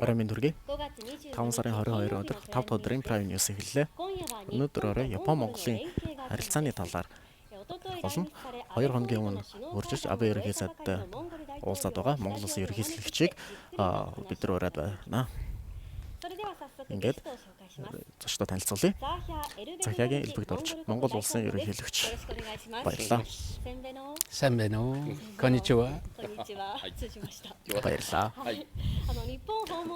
Орой минь хүргэе. 5 сарын 22 өдөр 5 дахь өдрийн Prime News эхэллээ. Өнөөдөр орой Япон Монголын харилцааны талаар болно. 2 хоногийн өмнө үржиж Абе ерөнхий сайдтай уулзаад байгаа Монгол улсын ерөнхийлөгчийг бид нар ураад байна. Ингээд зочдоо танилцуулъя. Захиагийн элбэгт орж Монгол улсын ерөнхийлөгч баярлалаа. Сайн байна уу? Конничива. Баярлалаа.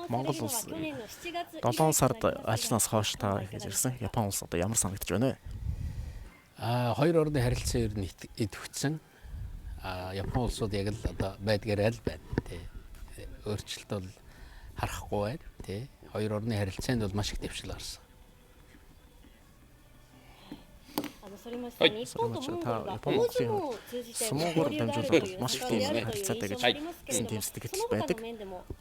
Монгол улс 7 сард альчнаас хойш та гэж ирсэн. Япон улс одоо ямар санагдаж байна вэ? Хоёр орны харилцаа ер нь идэвхжсэн. Япон улсууд яг л одоо байдгаарай л байна. Тэ. Өөрчлөлт бол харахгүй байна. Тэ. Хоёр орны харилцаанд бол маш их дэвшил гарсан. Та Япон Монголын сумуугаар дамжуулаад маш их тийм харилцаатай гэж гэсэн тийм сэтгэл байдаг.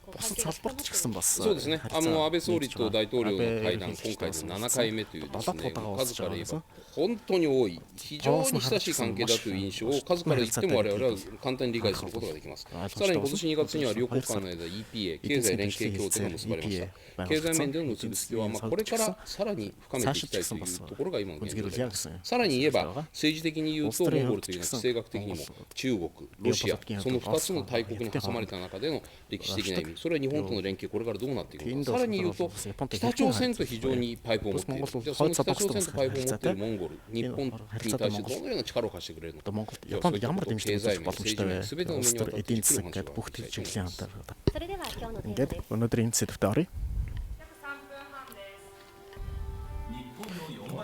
Бусад салбарт ч гэсэн бас そうですね。安倍総理と大統領の会談、今回で7回目というですね、数から言えば本当に多い、非常に親しい関係だという印象を数から言っても我々は簡単に理解することができます。さらに今年2月には両国間の間 EPA、経済連携協定が結ばれました。経済面での結びつきは、これからさらに深めていきたいというところが今の現状であります。さらに言えば、政治的に言うと、モンゴルというのは地政学的にも中国、ロシア、その2つの大国に挟まれた中での歴史的な意味、それは日本との連携、これからどうなっていくのか、さらに言うと、北朝鮮と非常にパイプを持っている、じゃあその北朝鮮とパイプを持っているモンゴル、日本に対してどのような力を貸してくれるのか、 Японд ямар дэмжлэг 経済 үзүүлэх 面、 боломжтой 政治面、 вэ? すべての Улс 面にわ төр たって эдийн じっくり засаг お話を гэдэг бүх 伺いたいと思い чиглэлийн ます。 хамтаар. Ингээд өнөөдрийн энэ сэдвтэ оръё.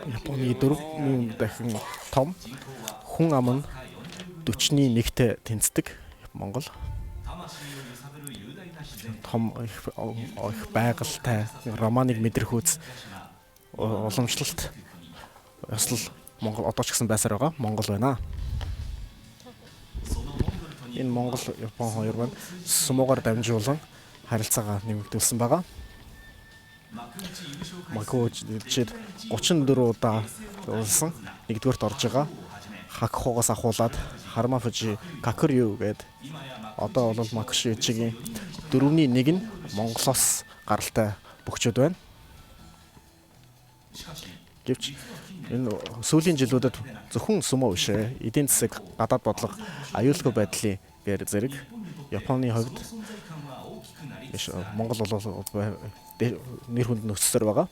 Японы 4 дахин том хүн ам нь 41-тэй тэнцдэг Монгол том их байгальтай романыг мэдрэхүйц уламжлалт ёслол Монгол одоо ч гэсэн байсаар байгаа Монгол байна. Энэ Монгол Япон хоёр маань сумуугаар дамжуулан харилцаагаа нэмэгдүүлсэн байгаа. Макуучид 34 удаа уулсан. Нэгдүгээрт орж байгаа. Хакхугаас ахуулаад Хармафужи Какурю гээд одоо бол Макушичигийн дөрөвний нэг нь Монголоос гаралтай бөхчүүд байна. Гэвч энэ сүүлийн жилүүдэд зөвхөн сүмө биш ээ. Эдийн засаг, гадаад бодлого, аюулгүй байдлын гэр зэрэг Японы хувьд биш Монгол бол нэр хүнд нөхцөлөөр байгаа.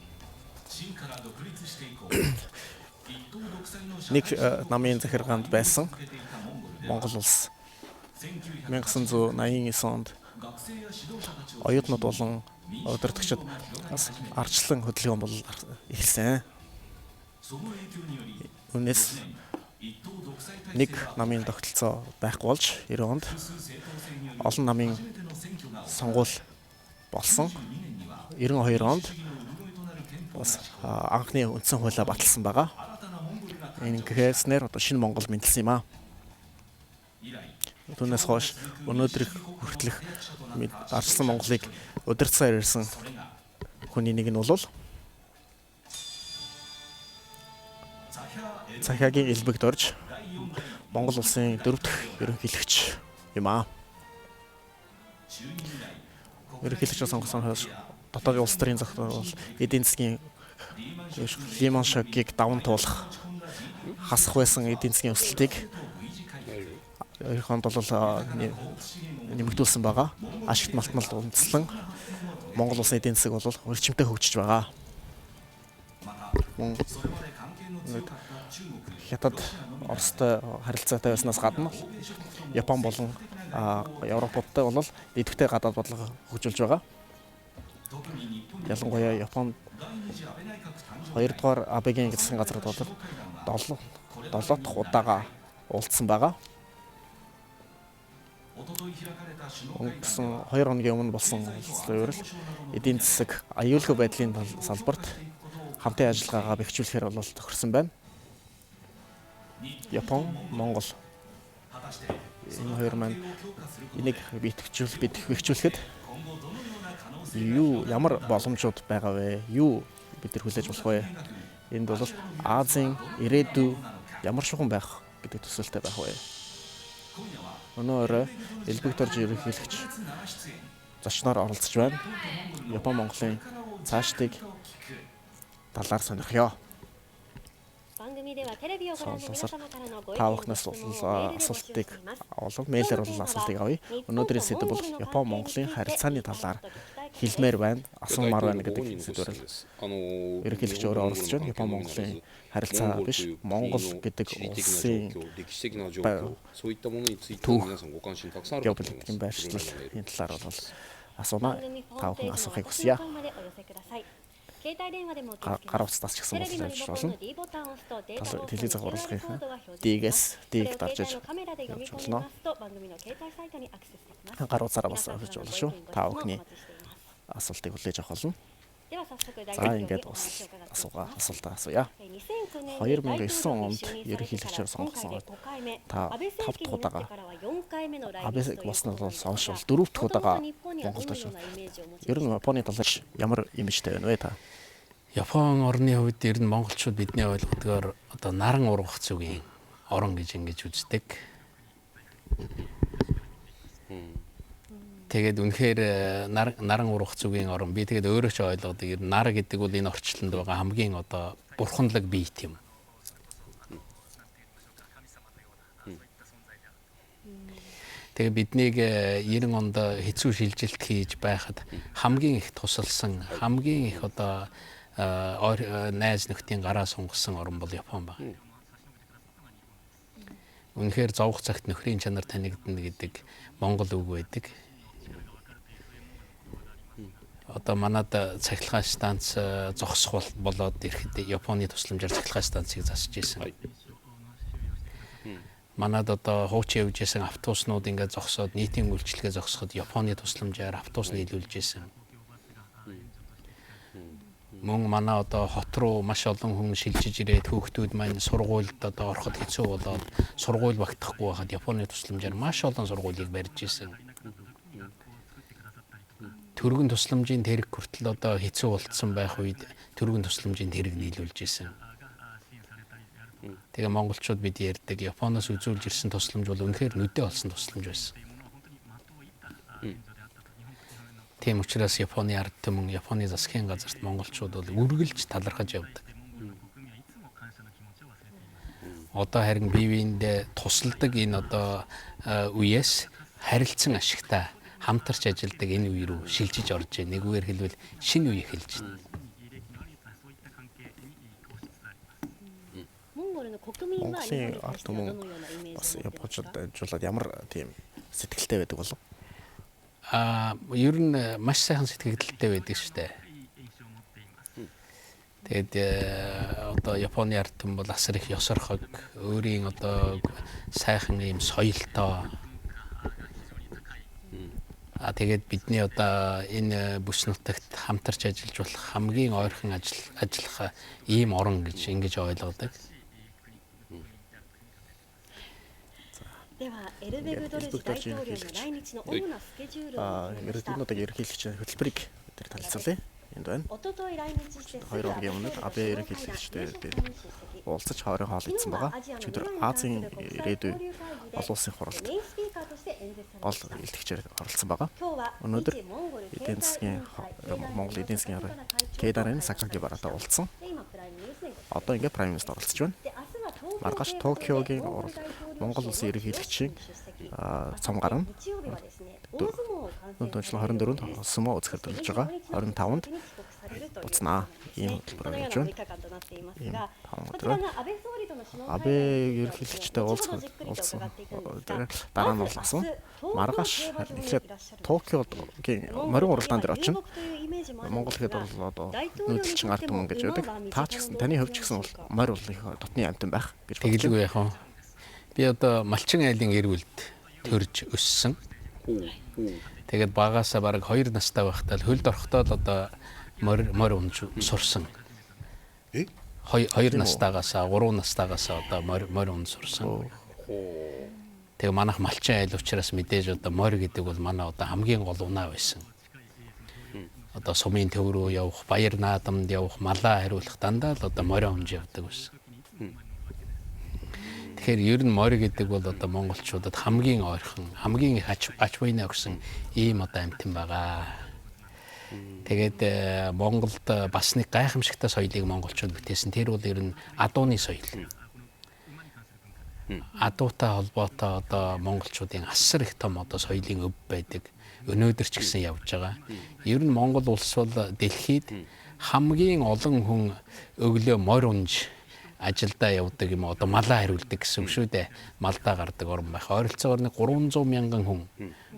Нэг намын захиргаанд байсан Монгол улс 1989 онд оюутнууд болон удирдагчид бас ардчлан хөдөлгөөн бол эхэлсэн. Үүнээс нэг намын тогтолцоо байхгүй болж 90 онд олон намын сонгуул болсон. 92 онд бас анхны үндсэн хуулиа баталсан байгаа. Ингэснээр одоо шинэ Монгол мэндэлсэн юм аа. Түүнээс хойш өнөөдрийг хүртэлх ардчилсан Монголыг удирдсаар ирсэн хүний нэг нь бол Захиагийн элбэгт орж Монгол улсын 4 дахь ерөнхийлөгч юм аа. Ерөнхийлөгчөө сонгосон хойш дотоодын улс төрийн зохиол эдийн засгийн Лимон шокийг даван туулах хасах байсан эдийн засгийн өсөлтийг 2 онд бол нэмэгдүүлсэн байгаа. Ашигт малтмал үндэслэн Монгол улсын эдийн засаг бол эрчимтэй хөгжиж байгаа. Мөн Хятад Оростой харилцаатай байснаас гадна Япон болон Европтой бол идэвхтэй гадаад бодлого хөгжүүлж байгаа. Ялангуяа Японд 2 дугаар Абегийн засгийн газар бол 7 дахь удаага уулзсан байгаа. Өнгөрсөн 2 хоногийн өмнө болсон уулзлын үйл эдийн засаг аюулгүй байдлын салбарт хамтын ажиллагаагаа бэхжүүлэхээр бол тохирсон байна. Япон, Монгол энэ хоёр маань энийг бэхжүүлэхэд юу ямар боломжууд байгаа вэ? Юу бид нар хүлээж болох вэ? Энд бол Азийн ирээдүй ямар шугам байх гэдэг төсөөлтөй байх вэ? Өнөө орой элбэгт орж ерөнхийлөгч зочноор оролцож байна. Япон Монголын цаашдыг талаар сонирхъё. Солонгосоор та бүхнээс асуултыг авах, мэйлээр бол асуултыг авъя. Өнөөдрийн сэдэв бол Япон Монголын харилцааны талаар хэлмээр байна, асуумаар байна гэдэг сэдвээр ерөнхийлөгч өөрөө оролцож байна. Япон Монголын харилцаа биш, Монгол гэдэг улсын түүх, геополитикийн байршлал энэ талаар бол асууна. Та бүхэн асуухыг хүсье. Гар утсаас ч гэсэн бол явж болно. Телевиз хурлахын D-гээс D-г дарж явж болно. Гар утсаараа бас авч болно шүү. Та бүхний асуултыг хүлээж авах болно. За ингээд асуултаа асууя. 2009 онд ерөнхийлөгчөөр сонгосон та 5 дахь удаага Абэ болсноос хойш бол 4 дахь удаага Монголд очив. Ер нь Японы талаар ямар имижтэй байна вэ та? Япон орны хувьд ер нь монголчууд бидний ойлгодгоор одоо наран ургах зүгийн орон гэж ингэж үздэг. Тэгээд үнэхээр наран ургах зүгийн орон, би тэгээд өөрөө ч ойлгодог. Ер нь нар гэдэг бол энэ орчлонд байгаа хамгийн одоо бурханлаг биет юм. Тэгээд биднийг 90 онд хэцүү шилжилт хийж байхад хамгийн их тусалсан, хамгийн их одоо найз нөхдийн гараа сунгасан орон бол Япон байна. Үнэхээр зовох цагт нөхрийн чанар танигдана гэдэг монгол үг байдаг. Одоо манад цахилгаан станц зогсох болоод ирэхэд Японы тусламжаар цахилгаан станцыг засаж исэн. Манад одоо хуучин явж исэн автобуснууд ингээд зогсоод нийтийн үйлчилгээ зогсоход Японы тусламжаар автобус нийлүүлж исэн. Мөн манай одоо хот руу маш олон хүн шилжиж ирээд хүүхдүүд маань сургуульд одоо ороход хэцүү болоод сургууль багтахгүй байхад Японы тусламжаар маш олон сургуулийг барьж исэн. Түргэн тусламжийн тэрэг хүртэл одоо хэцүү болцсон байх үед түргэн тусламжийн тэрэг нийлүүлж исэн. Тэгээ монголчууд бид ярьдаг Японоос үзүүлж ирсэн тусламж бол үнэхээр нүдэ олсон тусламж байсан. Тийм учраас Японы ард түмэн, Японы засгийн газарт монголчууд бол үргэлж талархаж явдаг. Одоо харин бие биендээ тусалдаг энэ одоо үеэс харилцан ашигтай хамтарч ажилладаг энэ үе рүү шилжиж орж байна. Нэг үгээр хэлбэл шинэ үе эхэлж байна. Монголын ард түмэн бас Япончууд дамжуулаад ямар тийм сэтгэлтэй байдаг болов? Ер нь маш сайхан сэтгэлдэлтэй байдаг шүү дээ. Тэгээд одоо Японы ард түмэн бол асар их ёс орхог, өөрийн одоо сайхан ийм соёлтой. Тэгээд бидний одоо энэ бүс нутагт хамтарч ажиллаж болох хамгийн ойрхон ажиллах ийм орон гэж ингэж ойлгодог. Ерөнхийдөө ерөнхийлөгч хөтөлбөрийг бид танилцуулъя. Энд байна. 2 хоногийн өмнө Абэ ерөнхийлөгчтэй уулзаж хоорой хоол идсэн байгаа. Өчигдөр Азийн ирээдүй олон улсын хуралд гол илтгэгчээр оролцсон байгаа. Өнөөдөр эдийн засгийн Монгол эдийн засгийн Кэдарын Сакакибаратай уулзсан. Одоо ингээ Prime Minister оролцож байна. Маргааш Токиогийн Монгол улсын ерөнхийлөгчийн цом гарна. 24-нд сумо үзэхээр төлөж байгаа. 25-нд буцнаа. Ийм хөтөлбөр явж байна. Ийм 5 өдөр. Абэ ерөнхийлөгчтэй уулзсан. Дараа нь бол асууна. Маргааш эхлээд Токиогийн морин уралдаан дээр очино. Монгол хэд бол одоо нүүдэлчин ард түмэн гэж байдаг. Та ч гэсэн таны хувьд ч гэсэн бол морь бол их дотны амьтан байх гэж бодож байна. Тэгэлгүй яах вэ? Би одоо Малчин айлын эргэлд төрж өссөн. Тэгээд багасаа бараг 2 настай байхдаа л хөлд орохдоо л одоо морь унж сурсан. 2 настайгаасаа 3 настайгаасаа одоо морь унж сурсан. Тэгээ манайх Малчин айл учраас мэдээж одоо морь гэдэг бол манай одоо хамгийн гол унаа байсан. Одоо сумын төв рүү явах, баяр наадамд явах, малаа хариулах дандаа л одоо морь унж явдаг байсан. Тэгэхээр ер нь морь гэдэг бол одоо монголчуудад хамгийн ойрхон, хамгийн их ач буйнаа өгсөн ийм одоо амьтан байгаа. Тэгээд Монголд бас нэг гайхамшигтай соёлыг монголчууд бүтээсэн. Тэр бол ер нь адууны соёл. Адуутай холбоотой одоо монголчуудын асар их том одоо соёлын өв байдаг. Өнөөдөр ч гэсэн явж байгаа. Ер нь Монгол улс бол дэлхийд хамгийн олон хүн өглөө морь унж ажилдаа явдаг юм одоо малаа хариулдаг гэсэн үг шүү дээ. Малдаа гардаг орн байх. Ойролцоогоор нэг 300 мянган хүн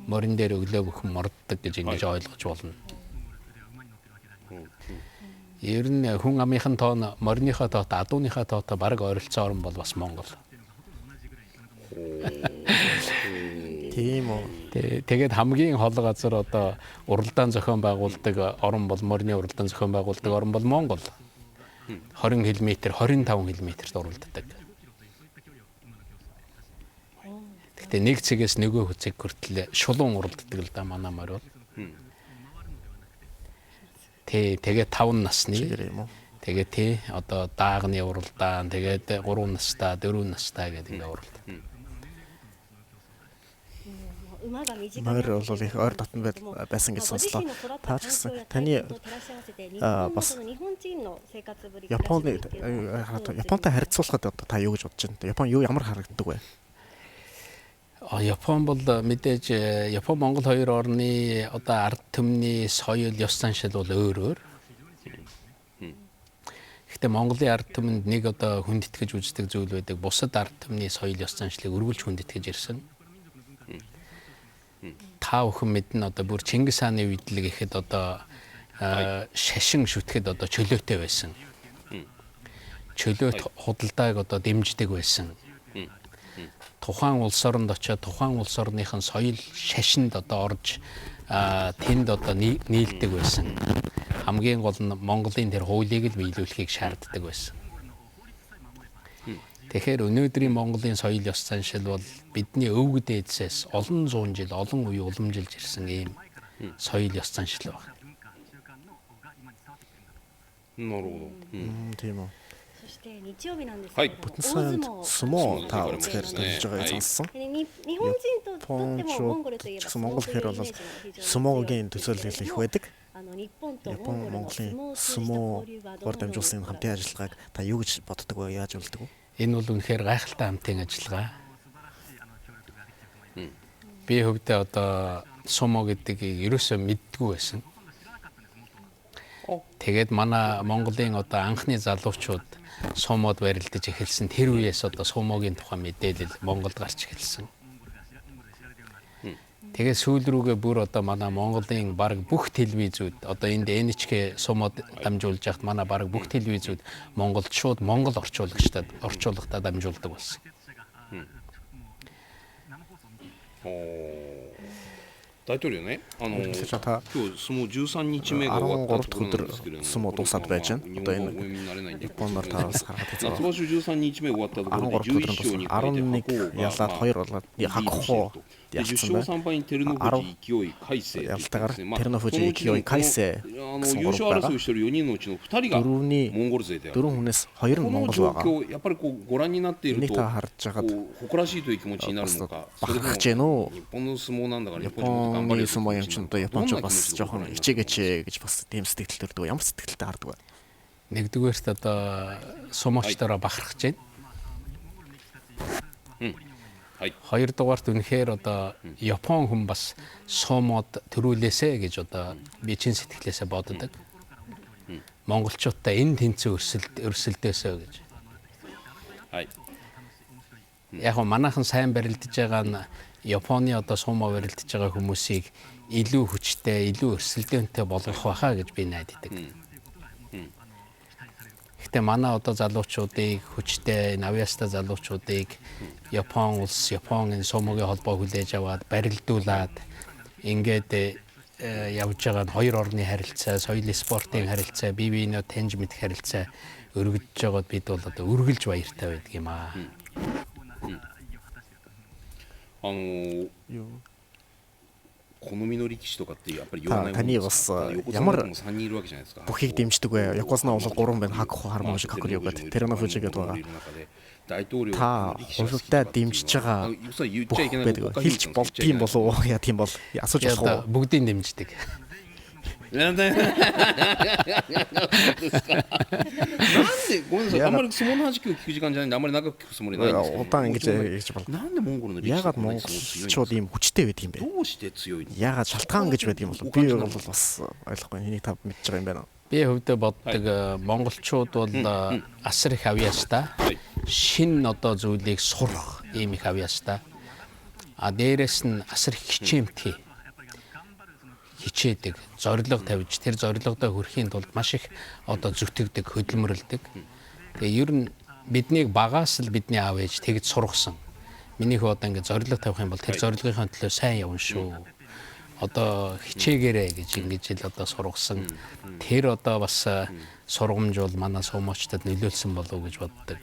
морин дээр өглөө бүхэн морддог гэж ингэж ойлгож болно. Ер нь хүн амынхан тоон мориныхоо тоотой, адууныхаа тоотой бараг ойролцоо орн бол бас Монгол. Тийм үү. Тэгээд хамгийн хол газар одоо уралдаан зохион байгуулдаг орн бол морины уралдаан зохион байгуулдаг орн бол Монгол. 20 км, 25 км-т уралддаг. Гэхдээ нэг цэгээс нөгөө цэг хүртэл шулуун уралддаг л да манай морь бол. Тэ тэгээд 5 насны тэгээ тий одоо даагны уралдаан тэгээд 3 настай, 4 настай гэдэг ингээ уралддаг. Морь бол их ойр дотн байсан гэж сонслоо. Та ч гэсэн таны бас Японы Японтай харьцуулахад одоо та юу гэж бодож байна? Япон юу ямар харагддаг вэ? Япон бол мэдээж Япон Монгол хоёр орны одоо ард түмний соёл, ёс заншил бол өөр өөр. Гэхдээ Монголын ард түмэнд нэг одоо хүндэтгэж үздэг зүйл байдаг. Бусад ард түмний соёл, ёс заншлыг өргөлж хүндэтгэж ирсэн. Та бүхэн мэднэ одоо бүр Чингис хааны үед л гэхэд одоо шашин шүтгэд одоо чөлөөтэй байсан. Чөлөөт худалдааг одоо дэмждэг байсан. Тухайн улс оронд очиод тухайн улс орныхын соёл шашинд одоо орж тэнд одоо нийлдэг байсан. Хамгийн гол нь Монголын тэр хуулийг л биелүүлэхийг шаарддаг байсан. Тэгэхээр өнөөдрийн Монголын соёл ёс заншил бол бидний өвөг дээдсээс олон зуун жил, олон үе уламжилж ирсэн ийм соёл ёс заншил байна. Тийм үү. Бүтэн санд сумо та үзэхээр төлж байгааг сонссон. Япончууд ч гэсэн Монгол гэхээр бол сумогийн төсөөлөл их байдаг. Япон Монголын сумогоор дамжуулсан энэ хамтын ажиллагааг та юу гэж боддог вэ? Яаж үлддэг вэ? Энэ бол үнэхээр гайхалтай хамтын ажиллагаа. Би хувьдаа одоо сумо гэдгийг ерөөсөө мэддэггүй байсан. Тэгээд манай Монголын одоо анхны залуучууд сумод барилдаж эхэлсэн. Тэр үеэс одоо сумогийн тухай мэдээлэл Монголд гарч эхэлсэн. Тэгээд сүүл рүүгээ бүр одоо манай Монголын бараг бүх телевизүүд одоо энд NHK сумод дамжуулж яхад манай бараг бүх телевизүүд Монголд шууд Монгол орчуулагчдад орчуулгатаа дамжуулдаг болсон. 大統領ね、今日相撲13日目が終わったところなんですけれども、 13дахь өдөр сумо дуусаад байж байна. Одоо энэ Японоор та бас харахад хэцүү. 夏場所13日目終わったところで13дахь өдөр 11 дууссан. 勝2 11 敗で ялаад 2 болоод 白 Хакуху 鵬10 ялцсан 勝3敗に照ノ富士勢い魁聖 байна. Ялтаагаар Тэрнө Фужи勢い魁聖 あの優勝争いをしている4人のうちの2人がモンゴル勢である。 Дөрвөн хүнээс 2нь この Монгол 状 байгаа. 況やっぱりこうご覧になっている Энийг と та харж байхад こう誇らしいという気持ちになるのか、それとも бахархаж байна уу? 日本の相撲なんだから日本人もっと頑張れ Японы よという сумо 気 юм 持ち чинь に одоо なるのかどん Японч な気持 бас ちでご жоохон 覧になって хичээгээч гэж бас тийм сэтгэл төрдөг. Ямар сэтгэлтэй хардаг вэ? Нэгдүгээрт одоо сумочдороо бахархаж байна. はい。 Хоёрдугаарт үнэхээр одоо Япон хүн бас сумод төрүүлээсэ гэж одоо би чин сэтгэлээсээ боддог. Монголчуудтай энэ тэнцүү өрсөлдөөсөө гэж. はい。 Яг нь манайхан сайн барилдаж байгаа нь Японы одоо сумо барилдаж байгаа хүмүүсийг илүү хүчтэй, илүү өрсөлдөөнтэй болгох байхаа гэж би найддаг. Гэхдээ манай одоо залуучуудыг хүчтэй, навьяастай залуучуудыг Япон улс, Япон энэ сумогийн холбоо хүлээж аваад барилдуулад ингээд явж байгаа нь хоёр орны харилцаа, соёл спортын харилцаа, бие биенээ таньж мэдэх харилцаа өргөдөж байгаад бид бол одоо үргэлж баяртай байдаг юм аа. あの Юу? Та таны бас ямар бүхийг дэмждэг вэ? Ёкозуна бол 3 байна. Хакуху, Харумафужи, Какурю гэдэг. Терунофужи гэдэг байгаа. Та хувьдаа дэмжиж байгаа бүх байдаг. Хэлж болдгийм болов уу? Яа тийм бол асууж болох уу? Бүгдийг дэмждэг. なんでごめんなさい、あんまり相撲の話今日聞く時間じゃないんで、あんまり長く聞くつもりないんですけど。 Удаан ингэж ярьж болно. なんでモンゴルの力士 Яагаад монголчууд ийм хүчтэй байдаг юм бэ? どうして強いの？ Яагаад шалтгаан гэж байдаг юм бол би бол бас ойлгохгүй. Энийг та мэдж байгаа юм байна уу? Би хувьдаа боддог, монголчууд бол асар их авьяастай. Шинэ одоо зүйлийг сурах ийм их авьяастай. А дээрэс нь асар их хичээмтгий. Хичээдэг, зорилго тавьж тэр зорилгодоо хүрэхийн тулд маш их одоо зүтгэдэг, хөдөлмөрлөдөг. Тэгээ ер нь биднийг багаас л бидний аав ээж тэгж сургасан. Миний хүү одоо ингээд зорилго тавих юм бол тэр зорилгынхаа төлөө сайн явна шүү. Одоо хичээгээрэй гэж ингэж л одоо сургасан. Тэр одоо бас сургамж бол манай сумоочдод нөлөөлсөн болов уу гэж боддог.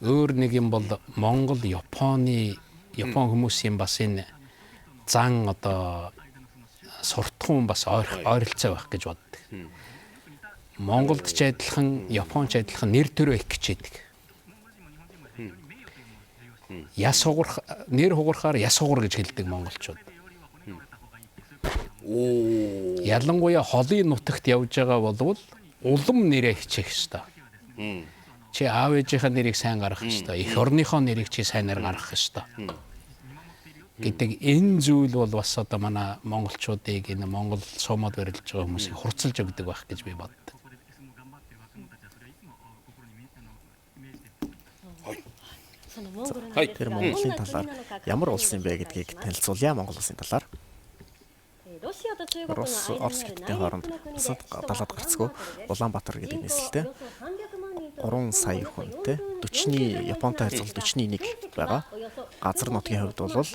Өөр нэг юм бол Монгол, Японы, Япон хүмүүсийн бас энэ зан одоо суртахуун бас ойролцоо байх гэж боддог. Монголд ч адилхан, Японч адилхан нэр төрөө их хичээдэг. Яс хугарах, нэр хугарахаар яс хугар гэж хэлдэг монголчууд. Ялангуяа холын нутагт явж байгаа болвол улам нэрээ хичээх ёстой. Чи аав ээжийнхээ нэрийг сайн гаргах ёстой. Эх орныхоо нэрийг чи сайнаар гаргах ёстой гэдэг энэ зүйл бол бас одоо манай монголчуудыг энэ Монгол суумад барилж байгаа хүмүүсийг хурцлж өгдөг байх гэж би боддог. Тэр Монголын талаар ямар улс юм бэ гэдгийг танилцуулъя. Монгол улсын талаар. Рус, Орос хятадын хооронд бусад далаад гарцгүй Улаанбаатар гэдэг нийслэлтэй 3 сая хүнтэй 40-ны Японтой харьцуулбал 40-ны 1 байгаа. Газар нутгийн хувьд бол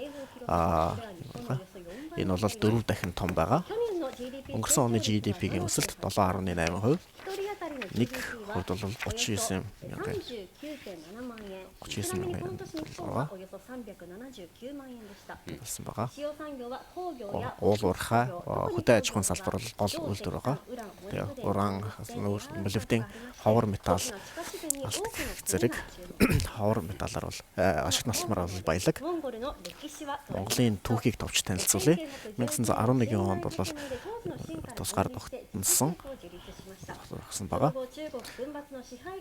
энэ бол 4 дахин том байгаа. Өнгөрсөн оны GDP-гийн өсөлт 7.8%. Нэг хувьд бол 39 мянган 39 мянган доллар болсон байгаа. Уул уурхай, хөдөө аж ахуйн салбар бол гол үйлдвэр байгаа. Тэгээ уран, молибден, ховор металл, алт зэрэг ховор металлаар бол ашиг налмаар бол баялаг. Монголын түүхийг товч танилцуулъя. 1911 онд бол тусгаар тогтносон байгаа.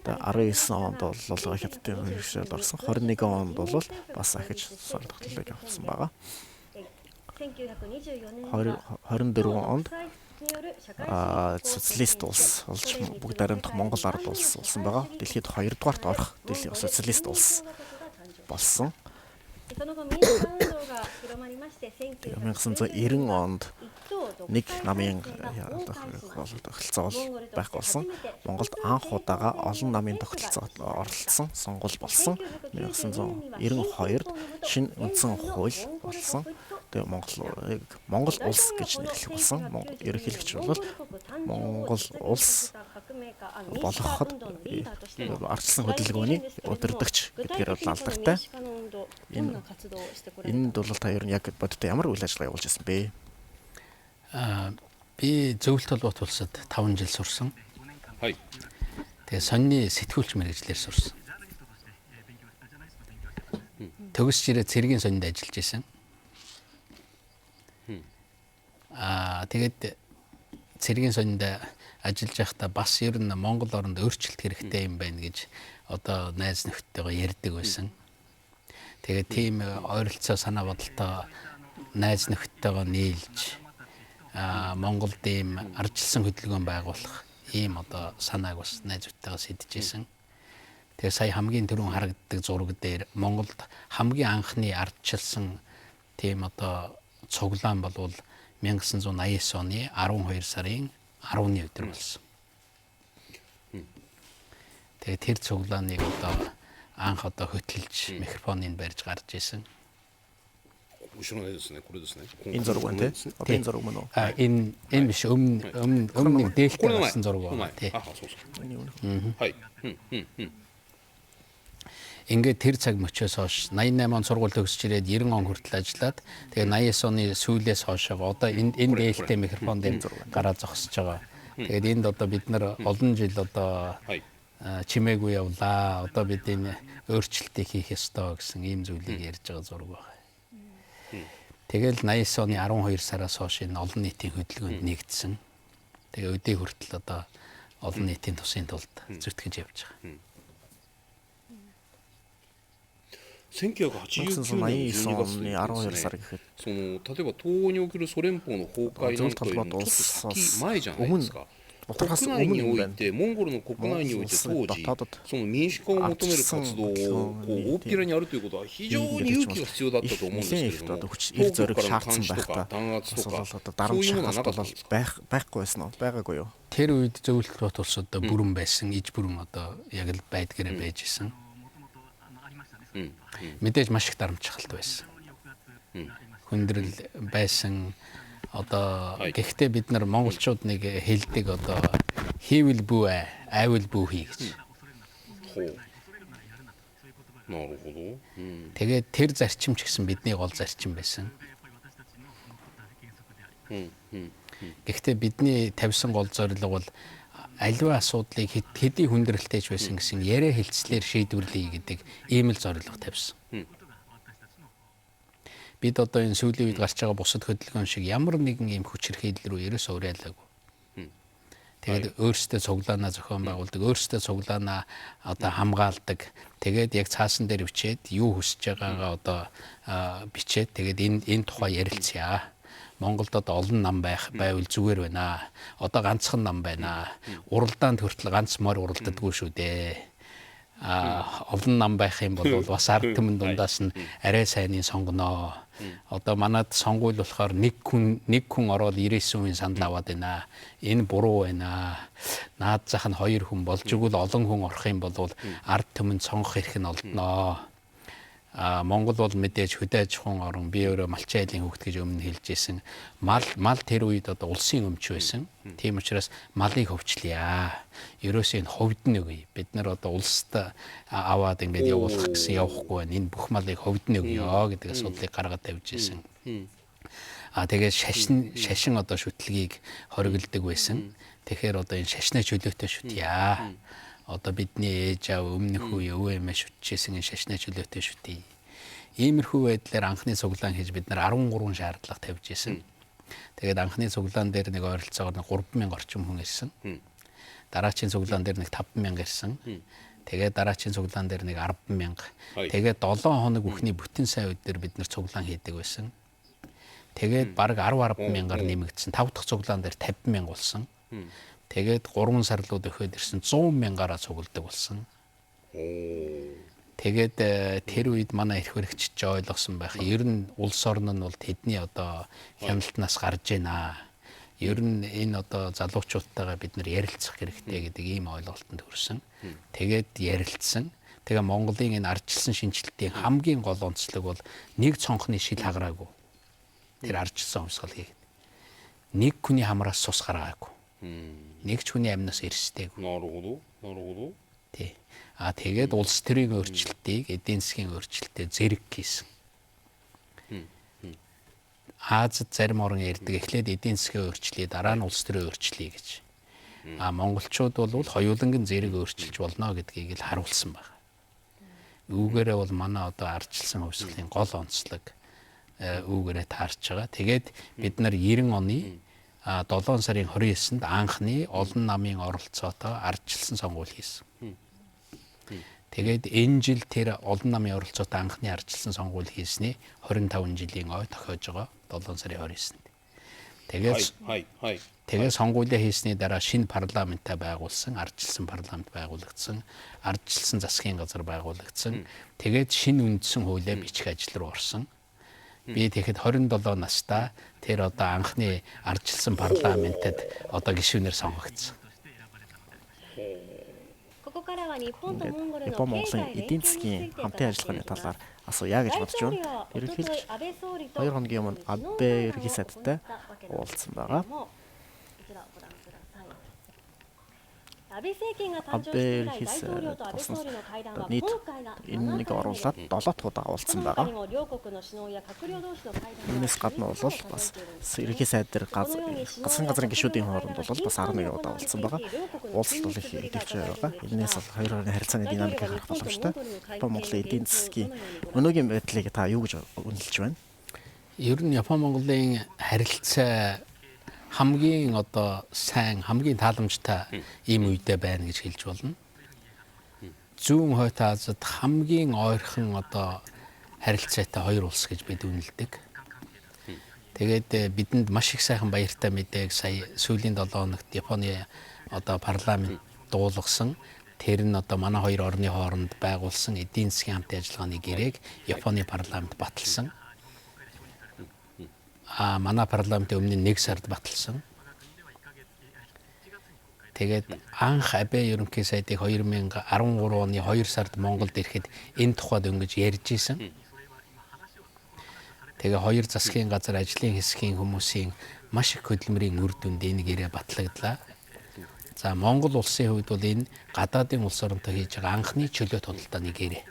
19 онд бол хятадын хөрвүүлэлд орсон. 21 онд бол бас ахиж тусгаар тогтнолыг авсан байгаа. 24 онд социалист улс болж бүгд баримтах Монгол ард улс болсон байгаа. Дэлхийд 2 дугаарт орох дэлхийн социалист улс болсон. 1990 онд нэг намын тогтолцоо байхгүй болсон. Монголд анх удаага олон намын тогтолцоо оролцсон сонгуул болсон. 1992-д шинэ үндсэн хууль болсон. Тэгээ Монгол улс гэж нэрлэх болсон. Ерөнхийлөгч бол Монгол улс болгоход ардчилсан хөдөлгөөний удирдагч гэдгээр бол алдартай. Энэнд бол та ер нь яг бодиттой ямар үйл ажиллагаа явуулж байсан бэ? Би Зөвлөлт холбоот улсад 5 жил сурсан. Тэгээ сонины сэтгүүлч мэргэжлээр сурсан. Төгс жирээ цэргийн сонинд ажиллаж исэн. Тэгээд цэргийн сонинд ажиллаж байхдаа бас ер нь Монгол оронд өөрчлөлт хэрэгтэй юм байна гэж одоо найз нөхдөдтэйгээ ярьдаг байсан. Тэгээд тийм ойролцоо санаа бодолтой найз нөхдөдтэйгээ нийлж Монголд ийм ардчилсан хөдөлгөөн байгуулах ийм одоо санааг бас найз нөхдөдтэйгээ сэдэж исэн. Тэгээ сая хамгийн түрүүн харагддаг зураг дээр Монголд хамгийн анхны ардчилсан тийм одоо цуглаан болвол 1989 оны 12 сарын 10-ны өдөр болсон. Тэгээ тэр цуглааныг одоо анх одоо хөтөлж микрофоныг барьж гарч исэн. Энэ зураг байна тий. Одоо энэ зураг мөн үү? Энэ биш, өмнө нэг дээлтэй гарсан зураг байна тий. Ингээд тэр цаг мөчөөс хойш 88 он сургууль төгсөж ирээд 90 он хүртэл ажиллаад тэгээ 89 оны сүүлээс хойш одоо энэ ээлтэй микрофон дээр гараад зогсож байгаа. Тэгээд энд одоо бид нар олон жил одоо чимээгүй явлаа. Одоо бид энэ өөрчлөлтийг хийх ёстой гэсэн ийм зүйлийг ярьж байгаа зураг байна. Тэгэл 89 оны 12 сараас хойш энэ олон нийтийн хөдөлгөөнд нэгдсэн. Тэгээ өдий хүртэл одоо олон нийтийн тусын тулд зүтгэж явж байгаа. 1989 оны 12 сар гэхэд その例えば東欧におけるソ連邦の崩壊なんかよりもちょっと先前じゃないですか。 国内においてモンゴルの国内において当時その民主化を求める活動をこう大っぴらにやるということは非常に勇気が必要だったと思うんですけれども、当局からの監視とか弾圧とかそういうものはなかったんですか。 Байхгүй байсан уу? Байгаагүй юу? Тэр үед Зөвлөлт бот улс одоо бүрэн байсан, иж бүрэн одоо яг л байдгаараа байж исэн. Мэдээж маш их дарамтчхалт байсан. Хүндрэл байсан. Одоо гэхдээ бид нар монголчууд нэг хэлдэг одоо хийвэл бүү айвал бүү хий гэж. Тэгээд тэр зарчим ч гэсэн бидний гол зарчим байсан. Гэхдээ бидний тавьсан гол зорилго бол аливаа асуудлыг хэдий хүндрэлтэй ч байсан гэсэн яриа хэлцлээр шийдвэрлэе гэдэг ийм л зорилго тавьсан. Бид одоо энэ сүүлийн үед гарч байгаа бусад хөдөлгөөн шиг ямар нэгэн ийм хүчирхийлэл рүү ерөөсөө уриалаагүй. Тэгээд өөрсдөө цуглаанаа зохион байгуулдаг, өөрсдөө цуглаанаа одоо хамгаалдаг. Тэгээд яг цаасан дээр бичээд юу хүсэж байгаагаа одоо бичээд тэгээд энэ тухай ярилцъя. Монголд одоо олон нам байх байвал зүгээр байна. Одоо ганцхан нам байна. Уралдаанд хүртэл ганц морь уралдадаггүй шүү дээ. Олон нам байх юм бол бас ард түмэн дундаас нь арай сайныг сонгоно. Одоо манад сонгуул болохоор нэг хүн ороод 99% санал аваад байна. Энэ буруу байна. Наад зах нь хоёр хүн болж игэл олон хүн орох юм бол ард түмэнд сонгох эрх нь олдноо. Монгол бол мэдээж хөдөө аж ахуйн орн, би өөрөө малчин айлын хүүхэд гэж өмнө хэлж ирсэн. Мал тэр үед одоо улсын өмч байсан. Тийм учраас малыг хөвчлөе. Ерөөсөө энэ ховд нь өгье. Бид нар одоо улсад аваад ингээд явуулах гэсэн явахгүй байна. Энэ бүх малыг ховд нь өгье гэдэг асуудлыг гаргаад тавьж ирсэн. Тэгээд шашин одоо шүтлгийг хориглодог байсан. Тэгэхээр одоо энэ шашнаа чөлөөтэй шүтье. Одоо бидний ээж аав өмнөх үе өвөө эмээ шүтчихсэн энэ шашнаа чөлөөтэй шүтье. Иймэрхүү байдлаар анхны цуглаан хийж бид нар 13 шаардлага тавьж исэн. Тэгээд анхны цуглаан дээр нэг ойролцоогоор 3000 орчим хүн ирсэн. Дараачийн цуглаан дээр нэг 5000 ирсэн. Тэгээд дараачийн цуглаан дээр нэг 100000. Тэгээд 7 хоног бүхний бүтэн сайн өдөр бид нар цуглаан хийдэг байсан. Тэгээд бараг 10 мянгаар нэмэгдсэн. 5 дахь цуглаан дээр 50,000 болсон. Тэгээд 3 сар руу дөхөөд ирсэн 100 мянгаараа цугладаг болсон. Тэгээд тэр үед манай эрх баригч ч ойлгосон байх. Ер нь улс орн нь бол тэдний одоо хяналтнаас гарч байна. Ер нь энэ одоо залуучуудтайгаа бид нар ярилцах хэрэгтэй гэдэг ийм ойлголтод хүрсэн. Тэгээд ярилцсан. Тэгээ Монголын энэ ардчилсан шинжилтийн хамгийн гол онцлог бол нэг цонхны шил хагараагүй. Тэр ардчилсан хувьсгал хийгээд. Нэг хүний хамраас цус гаргаагүй. Нэг ч хүний амнаас эрсдээгүй. Тий. Тэгээд улс төрийн өөрчлөлтийг эдийн засгийн өөрчлөлтөд зэрэг хийсэн. Азад зарим орн ярьдаг. Эхлээд эдийн засгийн өөрчлөе, дараа нь улс төрөө өөрчлөе гэж. Монголчууд бол хоёуланг нь зэрэг өөрчилж болно гэдгийг л харуулсан байна. Үүгээрээ бол манай одоо ардчилсан хувьсгалын гол онцлог үүгээрээ таарч байгаа. Тэгээд бид нар 90 оны 7 сарын 29-нд анхны олон намын оролцоотой ардчилсан сонгуул хийсэн. Тэгээд энэ жил тэр олон намын оролцоотой анхны ардчилсан сонгуул хийсний 25 жилийн ой тохиож байгаа 7 сарын 29-нд. Тэгээд сонгуулиа хийсний дараа шинэ парламентаа байгуулсан, ардчилсан парламент байгуулагдсан, ардчилсан засгийн газар байгуулагдсан. Тэгээд шинэ үндсэн хуулиа бичих ажил руу орсон. Би тэгэхэд 27 настай тэр одоо анхны ардчилсан парламентэд одоо гишүүнээр сонгогдсон. Япон Монголын эдийн засгийн хамтын ажиллагааны талаар асууя гэж бодож байна. Ерөнхийлөгч 2 хоногийн өмнө Абэ ерөнхий сайдтай уулзсан байгаа. Абэ ерөнхий болсноос нийт энэ нэг оруулаад 7 дахь удаа уулзсан байгаа. Үүнээс гадна бол бас ерөнхий сайд дээр засгийн газрын гишүүдийн хооронд бол бас 11 удаа уулзсан байгаа. Уулзалт бол их идэвхтэй байгаа. Энээс бол хоёр орны харилцааны динамикийг харах боломжтой. Япон Монголын эдийн засгийн өнөөгийн байдлыг та юу гэж үнэлж байна? Ер нь Япон Монголын харилцаа хамгийн одоо сайн, хамгийн тааламжтай ийм үедээ байна гэж хэлж болно. Зүүн Хойд Азид хамгийн ойрхон одоо харилцаатай хоёр улс гэж бид үнэлдэг. Тэгээд бидэнд маш их сайхан баяртай мэдээг сая сүүлийн 7 хоногт Японы одоо парламент дуулгасан. Тэр нь одоо манай хоёр орны хооронд байгуулсан эдийн засгийн хамтын ажиллагааны гэрээг Японы парламент баталсан. А манай парламентын өмнө 1 сард баталсан. Тэгээд анх Абэ ерөнхий сайдыг 2013 оны 2 сард Монголд ирэхэд энэ тухайд өнгөж ярьж исэн. Тэгээ хоёр засгийн газар ажлын хэсгийн хүмүүсийн маш их хөдөлмөрийн үр дүнд энэ гэрээ батлагдлаа. За Монгол улсын хувьд бол энэ гадаадын улс оронтой хийж байгаа анхны чөлөөт худалдааны гэрээ.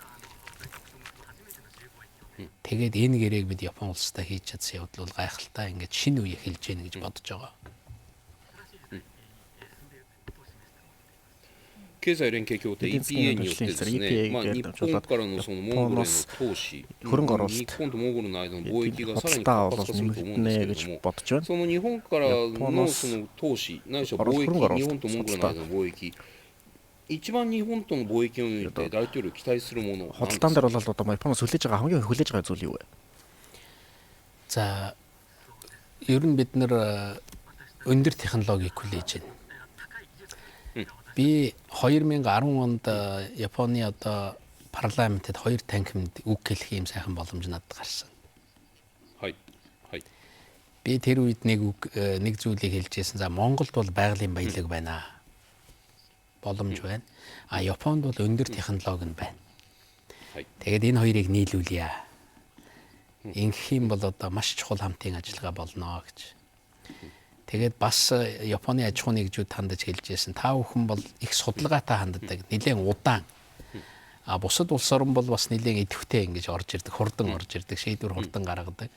Тэгээд энэ гэрээг бид Япон улстай хийж чадсан явдал бол гайхалтай, ингээд шинэ үе эхэлж гэнэ гэж бодож байгаа. 経済連携協定 эдийн засгийн EPA によってですね、 EPA まあ、 гээр 日本からのそのモンゴルへの投資、 хөрөнгө оруулалт 日本とモンゴルの間の貿易がさらに худалдаа 活 бол 発化すると思うんです нэмэгдэнэ けれ гэж ども、 бодож байна. その日本からの Японоос その投資、ないしは貿易、 хөрөнгө оруулалт 日本とモンゴルの間の貿易、一番日本との貿易において大統領期待するもの、 Худалдаан дээр бол одоо Японоос хүлээж байгаа хамгийн хүлээж байгаа зүйл юу вэ? За ер нь бид нар өндөр технологиг хүлээж байна. Би 2010 онд Японы одоо парламентэд хоёр танхимд үг хэлэх юм сайхан боломж надад гарсан. はいはい。 Би тэр үед нэг үг нэг зүйлийг хэлж байсан. За Монголд бол байгалийн баялаг байна. Боломж байна. А Японд бол өндөр технологи нь байна. Тэгээд энэ хоёрыг нийлүүлье. Ингэх юм бол одоо маш чухал хамтын ажиллагаа болно гэж. Тэгээд бас Японы аж ахуйн нэгжүүд хандаж хэлж байсан. Та бүхэн бол их судалгаатай ханддаг, нэлээд удаан. А бусад улс орн бол бас нэлээд идэвхтэй ингэж орж ирдэг, хурдан орж ирдэг, шийдвэр хурдан гаргадаг.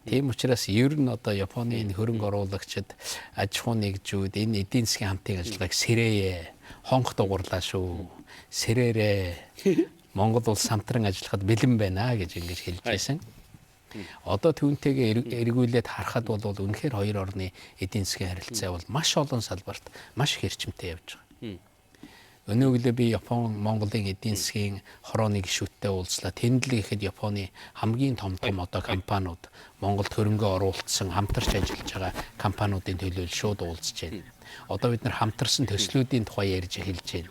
Тийм учраас ер нь одоо Японы энэ хөрөнгө оруулагчид, аж ахуйн нэгжүүд энэ эдийн засгийн хамтын ажиллагааг сэрээе, хонх дугуурлаа шүү. Сэрээрээ. Монгол улс хамтран ажиллахад бэлэн байна гэж ингэж хэлж байсан. Одоо түүнтэйгээ эргүүлээд харахад бол үнэхээр хоёр орны эдийн засгийн харилцаа бол маш олон салбарт маш их эрчимтэй явж байгаа. Өнөөглөө би Япон Монголын эдийн засгийн хорооны гишүүдтэй уулзлаа. Тэнд л ихэд Японы хамгийн том том одоо компаниуд Монголд хөрөнгө оруулсан, хамтарч ажиллаж байгаа компаниудын төлөөлөл шууд уулзж байна. Одоо бид нар хамтарсан төслүүдийн тухай ярьж эхэлж байна.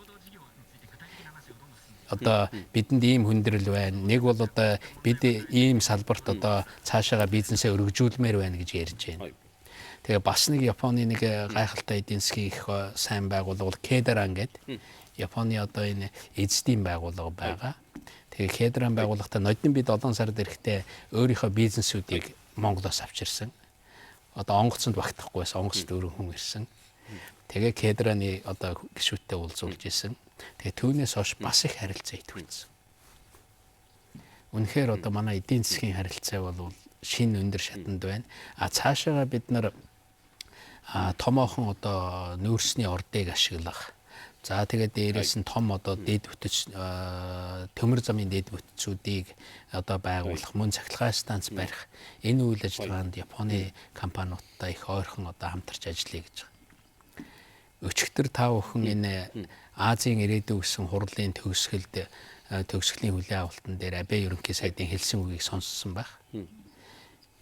Одоо бидэнд ийм хүндрэл байна. Нэг бол одоо бид ийм салбарт одоо цаашаага бизнесээ өргөжүүлмээр байна гэж ярьж байна. Тэгээ бас нэг Японы нэг гайхалтай эдийн засгийн их сайн байгууллага бол Кедран гэдэг. Японы одоо энэ эзэдийн байгууллага байгаа. Тэгээ Кедран байгууллагатай ноднин би 7 сард ирэхдээ өөрийнхөө бизнесүүдийг Монголоос авчирсан. Одоо онгоцонд багтахгүй байсан. Онгоц дөрвөн хүн ирсэн. Тэгээ Кедраны одоо гишүүдтэй уулзуулж исэн. Тэгээ түүнээс хойш бас их харилцаа идэвхжсэн. Үнэхээр одоо манай эдийн засгийн харилцаа бол шинэ өндөр шатанд байна. А цаашаага бид нар томоохон одоо нүүрсний ордыг ашиглах. За тэгээд дээрээс нь том одоо дэд бүтэц төмөр замын дэд бүтцүүдийг одоо байгуулах, мөн цахилгаан станц барих. Энэ үйл ажиллагаанд Японы компаниудтай их ойрхон одоо хамтарч ажиллая гэж байгаа. Өчигдөр та бүхэн энэ Азийн ирээдүйн гэсэн хурлын төгсгөлд төгсгөлийн хүлээн авалтан дээр Абэ ерөнхий сайдын хэлсэн үгийг сонссон байх.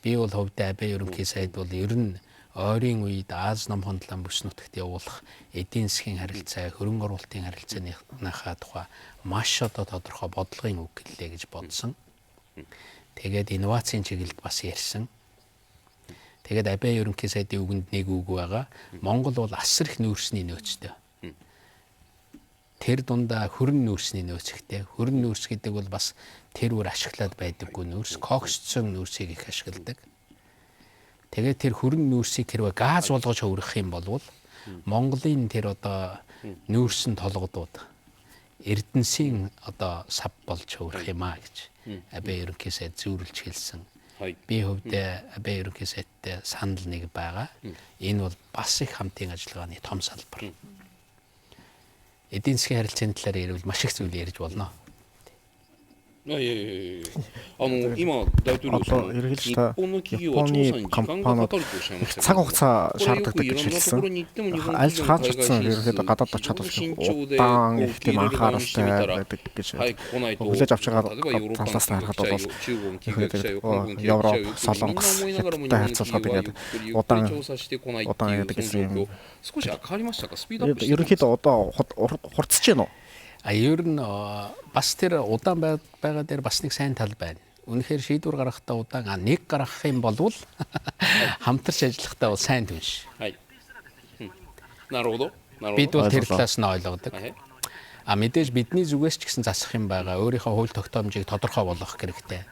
Би бол хувьдаа Абэ ерөнхий сайд бол ер нь ойрын үед Аз номхон талаан бүс нутагт явуулах эдийн засгийн харилцаа, хөрөнгө оруулалтын харилцааныхаа тухай маш одоо тодорхой бодлогын үг гэлээ гэж бодсон. Тэгээд инновацийн чиглэлд бас ярьсан. Тэгээд Абэ ерөнхий сайдын үгэнд нэг үг байгаа. Монгол бол асар их нүүрсний нөөцтэй. Тэр дундаа хөрөн нүүрсний нөөц ихтэй. Хөрөн нүүрс гэдэг бол бас тэр үр ашиглаад байдаггүй нүүрс, коксцсон нүүрсийг их ашигладаг. Тэгээд тэр хөрөн нүүрсийг хэрвээ газ болгож хөврөх юм бол Монголын тэр одоо нүүрсэн толгодууд Эрдэнсийн одоо сав болж хөврөх юм а гэж Абэ ерөнхий сайд зүүрлж хэлсэн. Би хувьд Абэ ерөнхий сайдтай санал нэг байгаа. Энэ бол бас их хамтын ажиллагааны том салбар. Эдийн засгийн харилцааны талаар ярил маш их зүйл ярьж болно. いやいやいやあの今大統領 Одоо ерөнхийлөгч та Японы компаниуд цаг хугацаа шаардлагатай гэж хэлсэн. Аль ч хаач очсон ерөнхийдөө гадаад очиход удаан их тийм анхааралтай байдаг гэж хүлээж авч байгаа талаас нь харахад бол ерөнхийдөө Европ, Солонгос, Хятадтай харьцуулахад ингээд удаан удаан яадаг гэсэн юм. Ерөнхийдөө одоо хурцж байна уу? А ер нь бас тэр удаан байгаа дээр бас нэг сайн тал байна. Үнэхээр шийдвэр гаргахтаа удаан нэг гаргах юм болвол хамтарч ажиллахтаа бол сайн түнш. Бид бол тэр талаас нь ойлгодог. А мэдээж бидний зүгээс ч гэсэн засах юм байгаа. Өөрийнхөө хууль тогтоомжийг тодорхой болгох хэрэгтэй.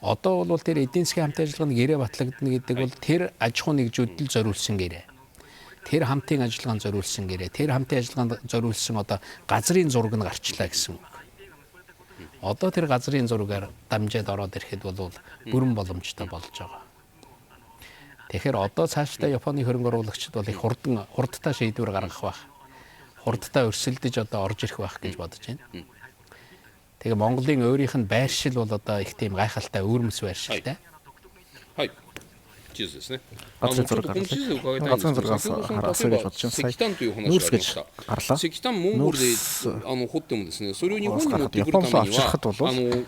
Одоо бол тэр эдийн засгийн хамтын ажиллагааны гэрээ батлагдана гэдэг бол тэр аж ахуйн нэгжүүдэд л зориулсан гэрээ. Тэр хамтын ажиллагаанд зориулсан гэрээ, тэр хамтын ажиллагаанд зориулсан одоо газрын зураг нь гарчлаа гэсэн үг. Одоо тэр газрын зургаар дамжаад ороод ирэхэд бол бүрэн боломжтой болж байгаа. Тэгэхээр одоо цаашдаа Японы хөрөнгө оруулагчид бол их хурдтай шийдвэр гаргах байх. Хурдтай өрсөлдөж одоо орж ирэх байх гэж бодож байна. Тэгээ Монголын өөрийнх нь байршил бол одоо их тийм гайхалтай өвөрмөц байршилтай. 地図ですね。 Газрын зураг гарлаа. Газрын зургаас асууя гэж бодож байна. 石炭という話 Нүүрс があり гэж ました。 гарлаа. 石炭モンゴルで Нүүрс あの掘ってもですね、それを日本に持ってくる Япон た руу めには авчрахад бол あの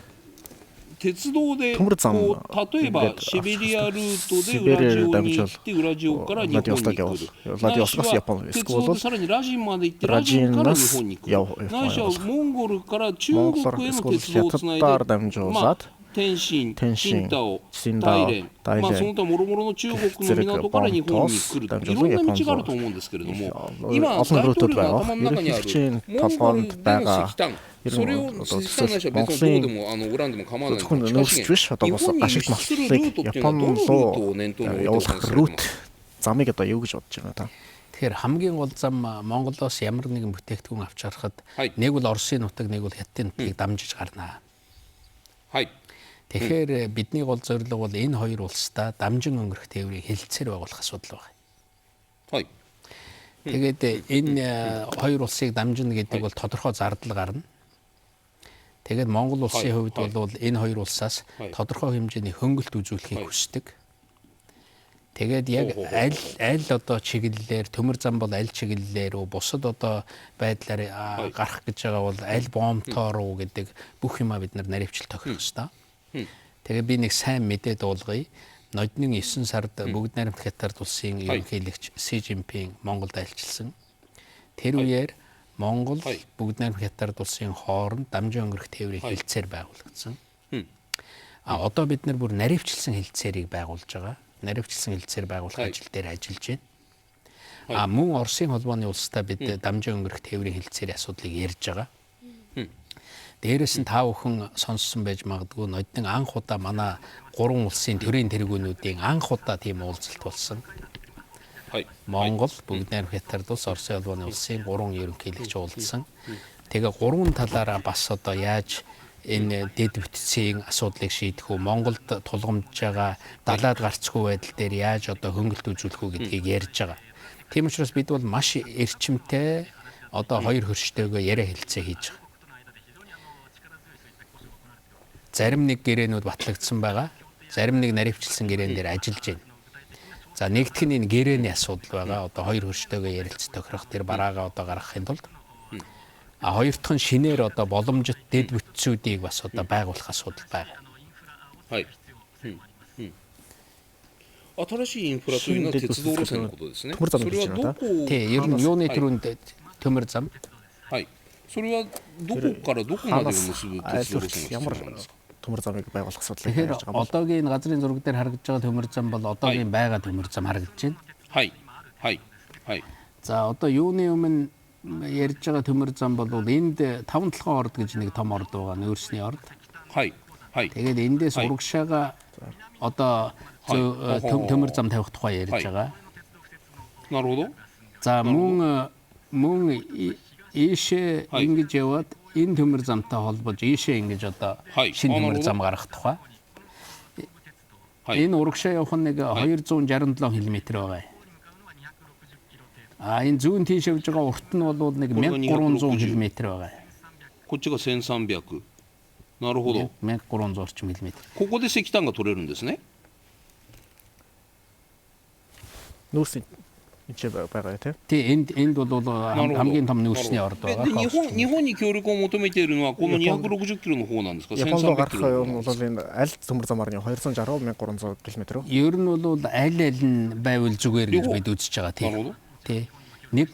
鉄道で төмөр зам こう例えば ингээд シベリアルートでウラジ Сибири オに行 дамжуул ってウラジオから日本に Владивосток 来る。 явуул. ないし Владивостокоос は Япон 鉄道 эсвэл でさらにラジンまで行ってラジンから日本に来る。 Ражинаас ないしはモンゴルから中 Монголоор 国への эсвэл 鉄道をつないで、 Хятадаар まあ дамжуулаад 天津、天津青島、 Циндао, 大連、まあ、 大連その他もろもろの中国の港から日本に来る、いろんな道があると思うんですけれども、今、大 олон 統 рутууд 領の байгаа. 頭の中にある Ерөнхийлөгчийн モンゴル толгойнд での байгаа 石炭、それを石炭ないしは別の銅でもあのウランでも構わない зөвхөн ので、 нүүрсч 地下 биш 資 одоо 源、 бас 日本に輸 ашигт 出するルー маллыг トっていうの Япон は、どのルー руу トを念頭に置いてお явуулах 話しされて рут ますか。 замыг одоо юу гэж бодож байна та? Тэгэхээр хамгийн гол зам Монголоос ямар нэгэн бүтээгдэхүүн авч харахад нэг бол Оросын нутаг, нэг бол Хятадын нутгийг дамжиж гарна. はい。 Тэгэхээр бидний гол зорилго бол энэ хоёр улсдаа дамжин өнгөрөх тээврийг хэлэлцээр байгуулах асуудал байна. はい。 Тэгээд энэ хоёр улсыг дамжина гэдэг бол тодорхой зардал гарна. Тэгээд Монгол улсын хувьд бол энэ хоёр улсаас тодорхой хэмжээний хөнгөлт үзүүлэхийг хүсдэг. Тэгээд яг аль аль одоо чиглэлээр төмөр зам бол аль чиглэлээр үү бусад одоо байдлаар гарах гэж байгаа бол аль бомтоор уу гэдэг бүх юмаа бид нар наривчил тохирох ёстой. Тэгээ би нэг сайн мэдээ дуулгая. Ноднин 9 сард бүгд найрамдах Хятад улсын ерөнхийлөгч Си Жинпин Монголд айлчилсан. Тэр үеэр Монгол бүгд найрамдах Хятад улсын хооронд дамжин өнгөрөх тээврийн хэлэлцээр байгуулагдсан. А одоо бид нар бүр наривчилсан хэлэлцээрийг байгуулж байгаа. Наривчилсан хэлэлцээр байгуулах ажил дээр ажиллаж байна. А мөн Оросын холбооны улстай бид дамжин өнгөрөх тээврийн хэлэлцээрийн асуудлыг ярьж байгаа. Дээрээс нь та бүхэн сонссон байж магадгүй ноднин анх удаа манай гурван улсын төрийн тэргүүнүүдийн анх удаа тийм уулзалт болсон. Монгол, бүгд найрамдах Хятад улс, Оросын холбооны улсын гурван ерөнхийлөгч уулзсан. Тэгээ гурван талаараа бас одоо яаж энэ дэд бүтцийн асуудлыг шийдэх үү, Монголд тулгамдж байгаа далаад гарцгүй байдал дээр яаж одоо хөнгөлт үзүүлэх үү гэдгийг ярьж байгаа. Тийм учраас бид бол маш эрчимтэй одоо хоёр хөрштэйгөө яриа хэлцээ хийж байгаа. Зарим нэг гэрээнүүд батлагдсан байгаа. Зарим нэг наривчилсан гэрээн дээр ажиллаж байна. За нэгдэх нь энэ гэрээний асуудал байгаа. Одоо хоёр хөрштэйгөө ярилцж тохирох тэр бараагаа одоо гаргахын тулд. А хоёр дахь нь шинээр одоо боломжит дэд бүтцүүдийг бас одоо байгуулах асуудал байгаа. はい。新しいインフラというのは鉄道路線のことですね。 Төмөр зам それ гэж は байна ど та. こを Тий, ер нь юуны түрүүнд төмөр зам. はい。それはどこからどこまでを結ぶ Хаанаас 鉄道 аль 路線 хүртэл が必 ямар 要なんですか。 төмөр замыг байгуулах асуудлыг Тэгэхээр ярьж байгаа юм бол одоогийн газрын зураг дээр харагдж байгаа төмөр зам бол одоогийн байгаа төмөр зам харагдаж байна. はい。はい。はい。 За одоо юуны өмнө ярьж байгаа төмөр зам бол энд таван толгойн орд гэж нэг том орд байгаа, нөөцний орд. はい。はい。 Тэгээд эндээс урагшаага одоо төмөр зам тавих тухай ярьж байгаа. なるほど。За мөн ийшээ ингэж яваад энэ төмөр замтай холбож ийшээ ингэж одоо шинэ төмөр зам гаргах тухай. Энэ урагшаа явах нь нэг 267 км байгаа. А энэ зүүн тийш явж байгаа урт нь бол нэг 1300 км байгаа. こっちが1300。なるほど。 1300 орчим км. ここで石炭が取れるんですね。 Нүүрсийн энэ байгаа тийм. Тий, энд бол хамгийн том нүүрсний орд байгаа. 日本に協力を求めているのはこの260キロの方なんですか。 Японд руу гарах юм бол энэ аль төмөр замаар нь 260 1300 км үү? Ер нь бол аль аль нь байвал зүгээр гэж бид үзэж байгаа тийм. Тий. Нэг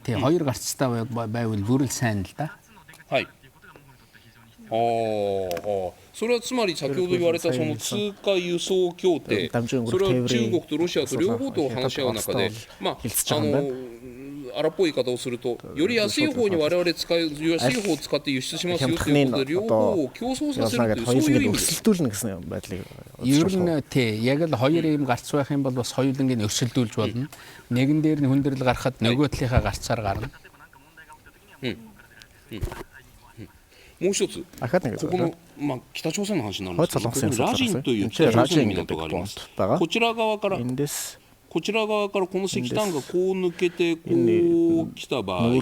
тий хоёр гарцтай байвал бүр л сайн л да. はい。それはつまり先ほど言われたその通貨輸送協定、それは中国とロシアと両方と話し合う中で、まあ、荒っぽい言い方をすると、より安い方に我々使い、安い方を使って輸出しますよということで、両方を競争させるという、そういう意味です。 Ер нь тий, яг л хоёр ийм гарц байх юм бол бас хоёулангийг өрсөлдүүлж болно. Нэгэн дээр нь хүндрэл гарахад нөгөө талынхаа гарцаар гарна. もう一つ、ここの、まあ、北朝鮮の話になるんですけど、ここにラジンという北朝鮮の港があります。こちら側から、こちら側からこの石炭がこう抜けてこう来た場合、ウ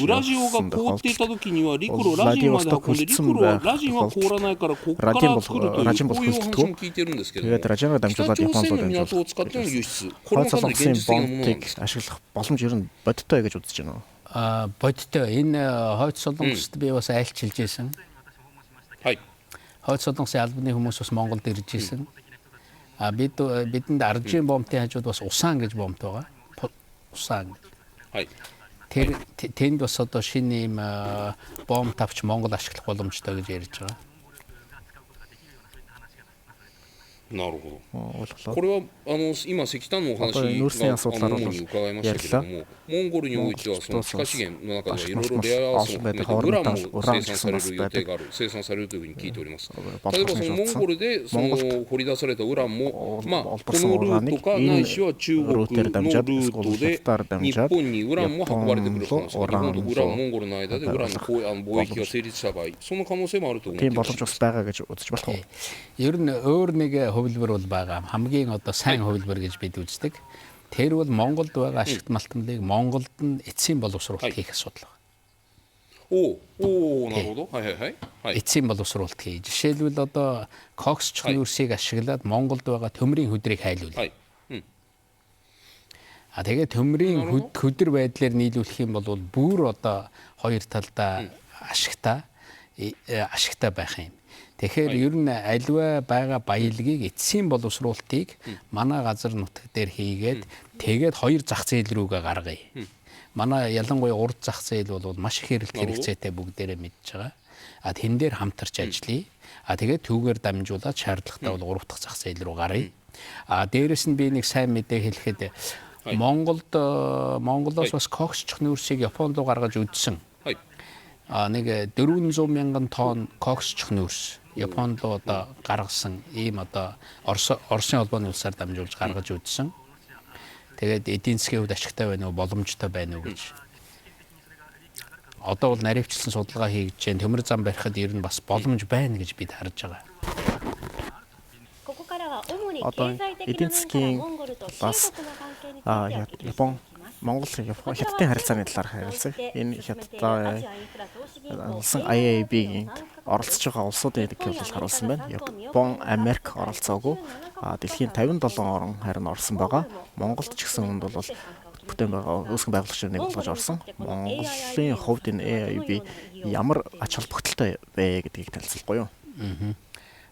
ラジオが凍っていた時には陸路ラジンまで運んで、陸路はラジンは凍らないからここから作るという、こういうお話も聞いてるんですけども、北朝鮮の港を使っての輸出、これもかなり現実的なものなんですか。 ашиглах боломж ер нь бодиттой гэж үзэж байна уу? Бодиттой. Энэ Хойд Солонгост би бас айлчилж байсан. Хойд Солонгосын албаны хүмүүс бас Монголд ирж исэн. А бидэнд Аржин бомтын хажууд бас Усан гэж бомт байгаа. Усан. Тэр тэнд бас одоо шинэ ийм бомт авч Монгол ашиглах боломжтой гэж ярьж байгаа. なるほど。これは今石炭のお話が主に伺いましたけれども、モンゴルにおいてはその地下資源の中ではいろいろレアアースも含めてウランも生産される予定がある、生産されるというふうに聞いております。例えばそのモンゴルでその掘り出されたウランも、まあこのルートかないしは中国のルートで日本にウランも運ばれてくる可能性が、日本とウラン、モンゴルの間でウランの貿易が成立した場合、その可能性もあると思っています。 Ер нь өөр нэг хувилбар бол байгаа. Хамгийн одоо сайн хувилбар гэж бид үздэг. Тэр бол Монголд байгаа ашигт малтмалыг Монголд нь эцсийн боловсруулалт хийх асуудал байна. Эцсийн боловсруулалт хий. Жишээлбэл одоо кокс чухны үрсийг ашиглаад Монголд байгаа төмрийн хөдрийг хайлуулна. А тэгээ төмрийн хөдөр байдлаар нийлүүлэх юм бол бүр одоо хоёр талдаа ашигтай байх юм. Тэгэхээр ер нь аливаа байгаа баялагийг эцсийн боловсруулалтыг манай газар нутаг дээр хийгээд тэгээд хоёр зах зээл рүүгээ гаргая. Манай ялангуяа урд зах зээл бол маш их эрэлт хэрэгцээтэй бүгдээрээ мэдж байгаа. А тэн дээр хамтарч ажиллая. А тэгээд түүгээр дамжуулаад шаардлагатай бол гурав дахь зах зээл рүү гаргая. А дээрэс нь би нэг сайн мэдээ хэлэхэд Монголд Монголоос бас кокс чухны үрсийг Японд руу гаргаж үдсэн. А нэг 400 мянган тонн кокс чухны үрс Японд руу одоо гаргасан ийм одоо Оросын холбооны улсаар дамжуулж гаргаж үдсэн. Тэгээд эдийн засгийн хувьд ашигтай байна уу, боломжтой байна уу гэж. Одоо бол наривчлсан судалгаа хийгдэж байна. Төмөр зам барихад ер нь бас боломж байна гэж бид харж байгаа. Одоо эдийн засгийн бас Япон Монгол Япон Хятадын харилцааны талаар харилцаг. Энэ Хятадтай улсын IAB-ийн оролцож байгаа улсуудын нэг бол харуулсан байна. Япон, Америк оролцоогүй. Дэлхийн 57 орн харин орсон байгаа. Монголд ч гэсэн хүнд бол бүтээн байгаа үүсгэн байгуулагчдын нэг болгож орсон. Монголын хувьд энэ AIB ямар ач холбогдолтой вэ гэдгийг танилцуулахгүй юу?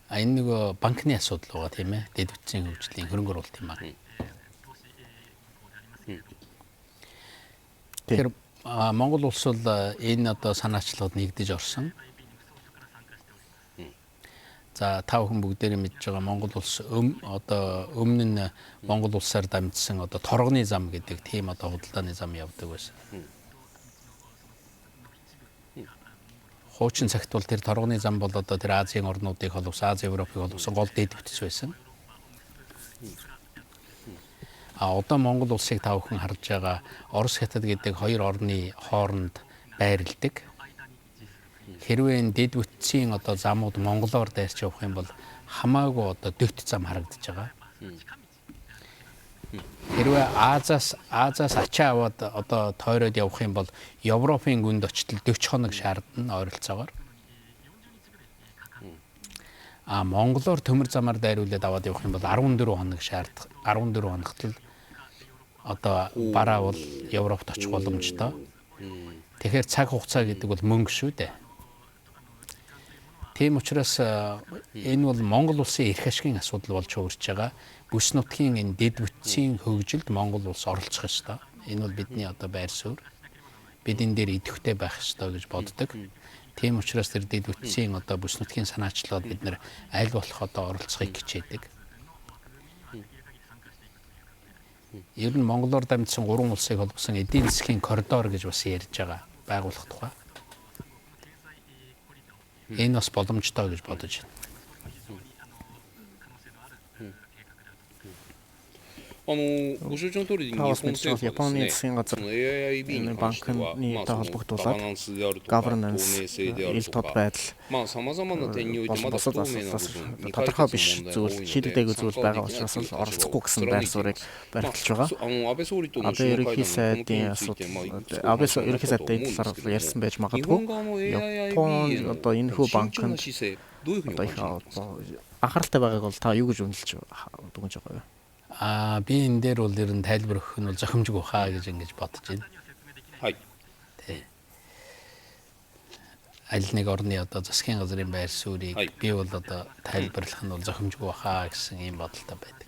А энэ нөгөө банкны асуудал байгаа тийм ээ. Дэд бүтцийн хөгжлийн хөрөнгө оруулалтын банк. Тэгэхээр Монгол улс бол энэ одоо санаачлагад нэгдэж орсон. За та бүхэн бүгдээрээ мэдж байгаа Монгол улс одоо өмнө нь Монгол улсаар дамжсан одоо торгоны зам гэдэг тийм одоо худалдааны зам явдаг байсан. Хуучин цагт бол тэр торгоны зам бол одоо тэр Азийн орнуудыг холбосон, Ази Европыг холбосон гол дэд бүтц байсан. А одоо Монгол улсыг та бүхэн харж байгаа Орос Хятад гэдэг хоёр орны хооронд байрладаг. Хэрвээ энэ дэд бүтцийн одоо замууд монголоор дайрч явах юм бол хамаагүй одоо дөт зам харагдаж байгаа. Хэрвээ Азиас ачаа аваад одоо тойроод явах юм бол Европын гүнд очтол 40 хоног шаардна ойролцоогоор. А монголоор төмөр замаар дайруулад аваад явах юм бол 14 хоног шаардах. 14 хоногт л одоо бараа бол Европт очих боломжтой. Тэгэхээр цаг хугацаа гэдэг бол мөнгө шүү дээ. Тийм учраас энэ бол Монгол улсын эрх ашигын асуудал болж хувирч байгаа. Бүс нутгийн энэ дэд бүтцийн хөгжилд Монгол улс оролцох ёстой. Энэ бол бидний одоо байр суурь. Бид энэ дээр идэвхтэй байх ёстой гэж боддог. Тийм учраас тэр дэд бүтцийн одоо бүс нутгийн санаачлалд бид нэр аль болох одоо оролцохыг хичээдэг. Ер нь монголоор дамжсан гурван улсыг холбосон эдийн засгийн коридор гэж бас ярьж байгаа байгуулах тухай. Энэ бас боломжтой гэж бодож байна. ご承知の通りに日 Та бас 本 мэдж 政 байгаа 府は Японы です засгийн ね、 газар その AIIB энэ に関しては、 банкны まあ、その холбогдуулаад ガバナンスであるとか、透 governance 明性であ ил ると тод か、 байдал まあ、様々な点において болон まだ不 бусад 透明な部 асуудлаас 分、未解 тодорхой 決 биш の問題が зүйл 多いので、 шийдэгдээгүй 参 зүйл 加は байгаа できない учраас という л 立場を оролцохгүй гэсэн 貫 байр いてい суурийг ます。まあ、 баримталж байгаа. そあの安倍総理との Абэ 首脳会 ерөнхий 談もこの件 сайдын について、まあ、い асуудал くつかお Абэ 話になっ ерөнхий たと сайдын 思うんです талаар けれど ярьсан も、 байж 日 магадгүй. 本側の AIIB Япон への одоо この энэхүү 慎重な банкнд 姿勢、どういうふうにお одоо 感 их じになってますか。 одоо анхааралтай байгааг бол та юу гэж үнэлж дүгнж байгаа вэ? Аа би энэ дээр бол ер нь тайлбар өгөх нь бол зохимжгүй хаа гэж ингэж бодож байна. はい。 Тэ. Аль нэг орны одоо засгийн газрын байр суурийг はい。 би бол одоо тайлбарлах нь бол зохимжгүй хаа гэсэн ийм бодолтой байдаг.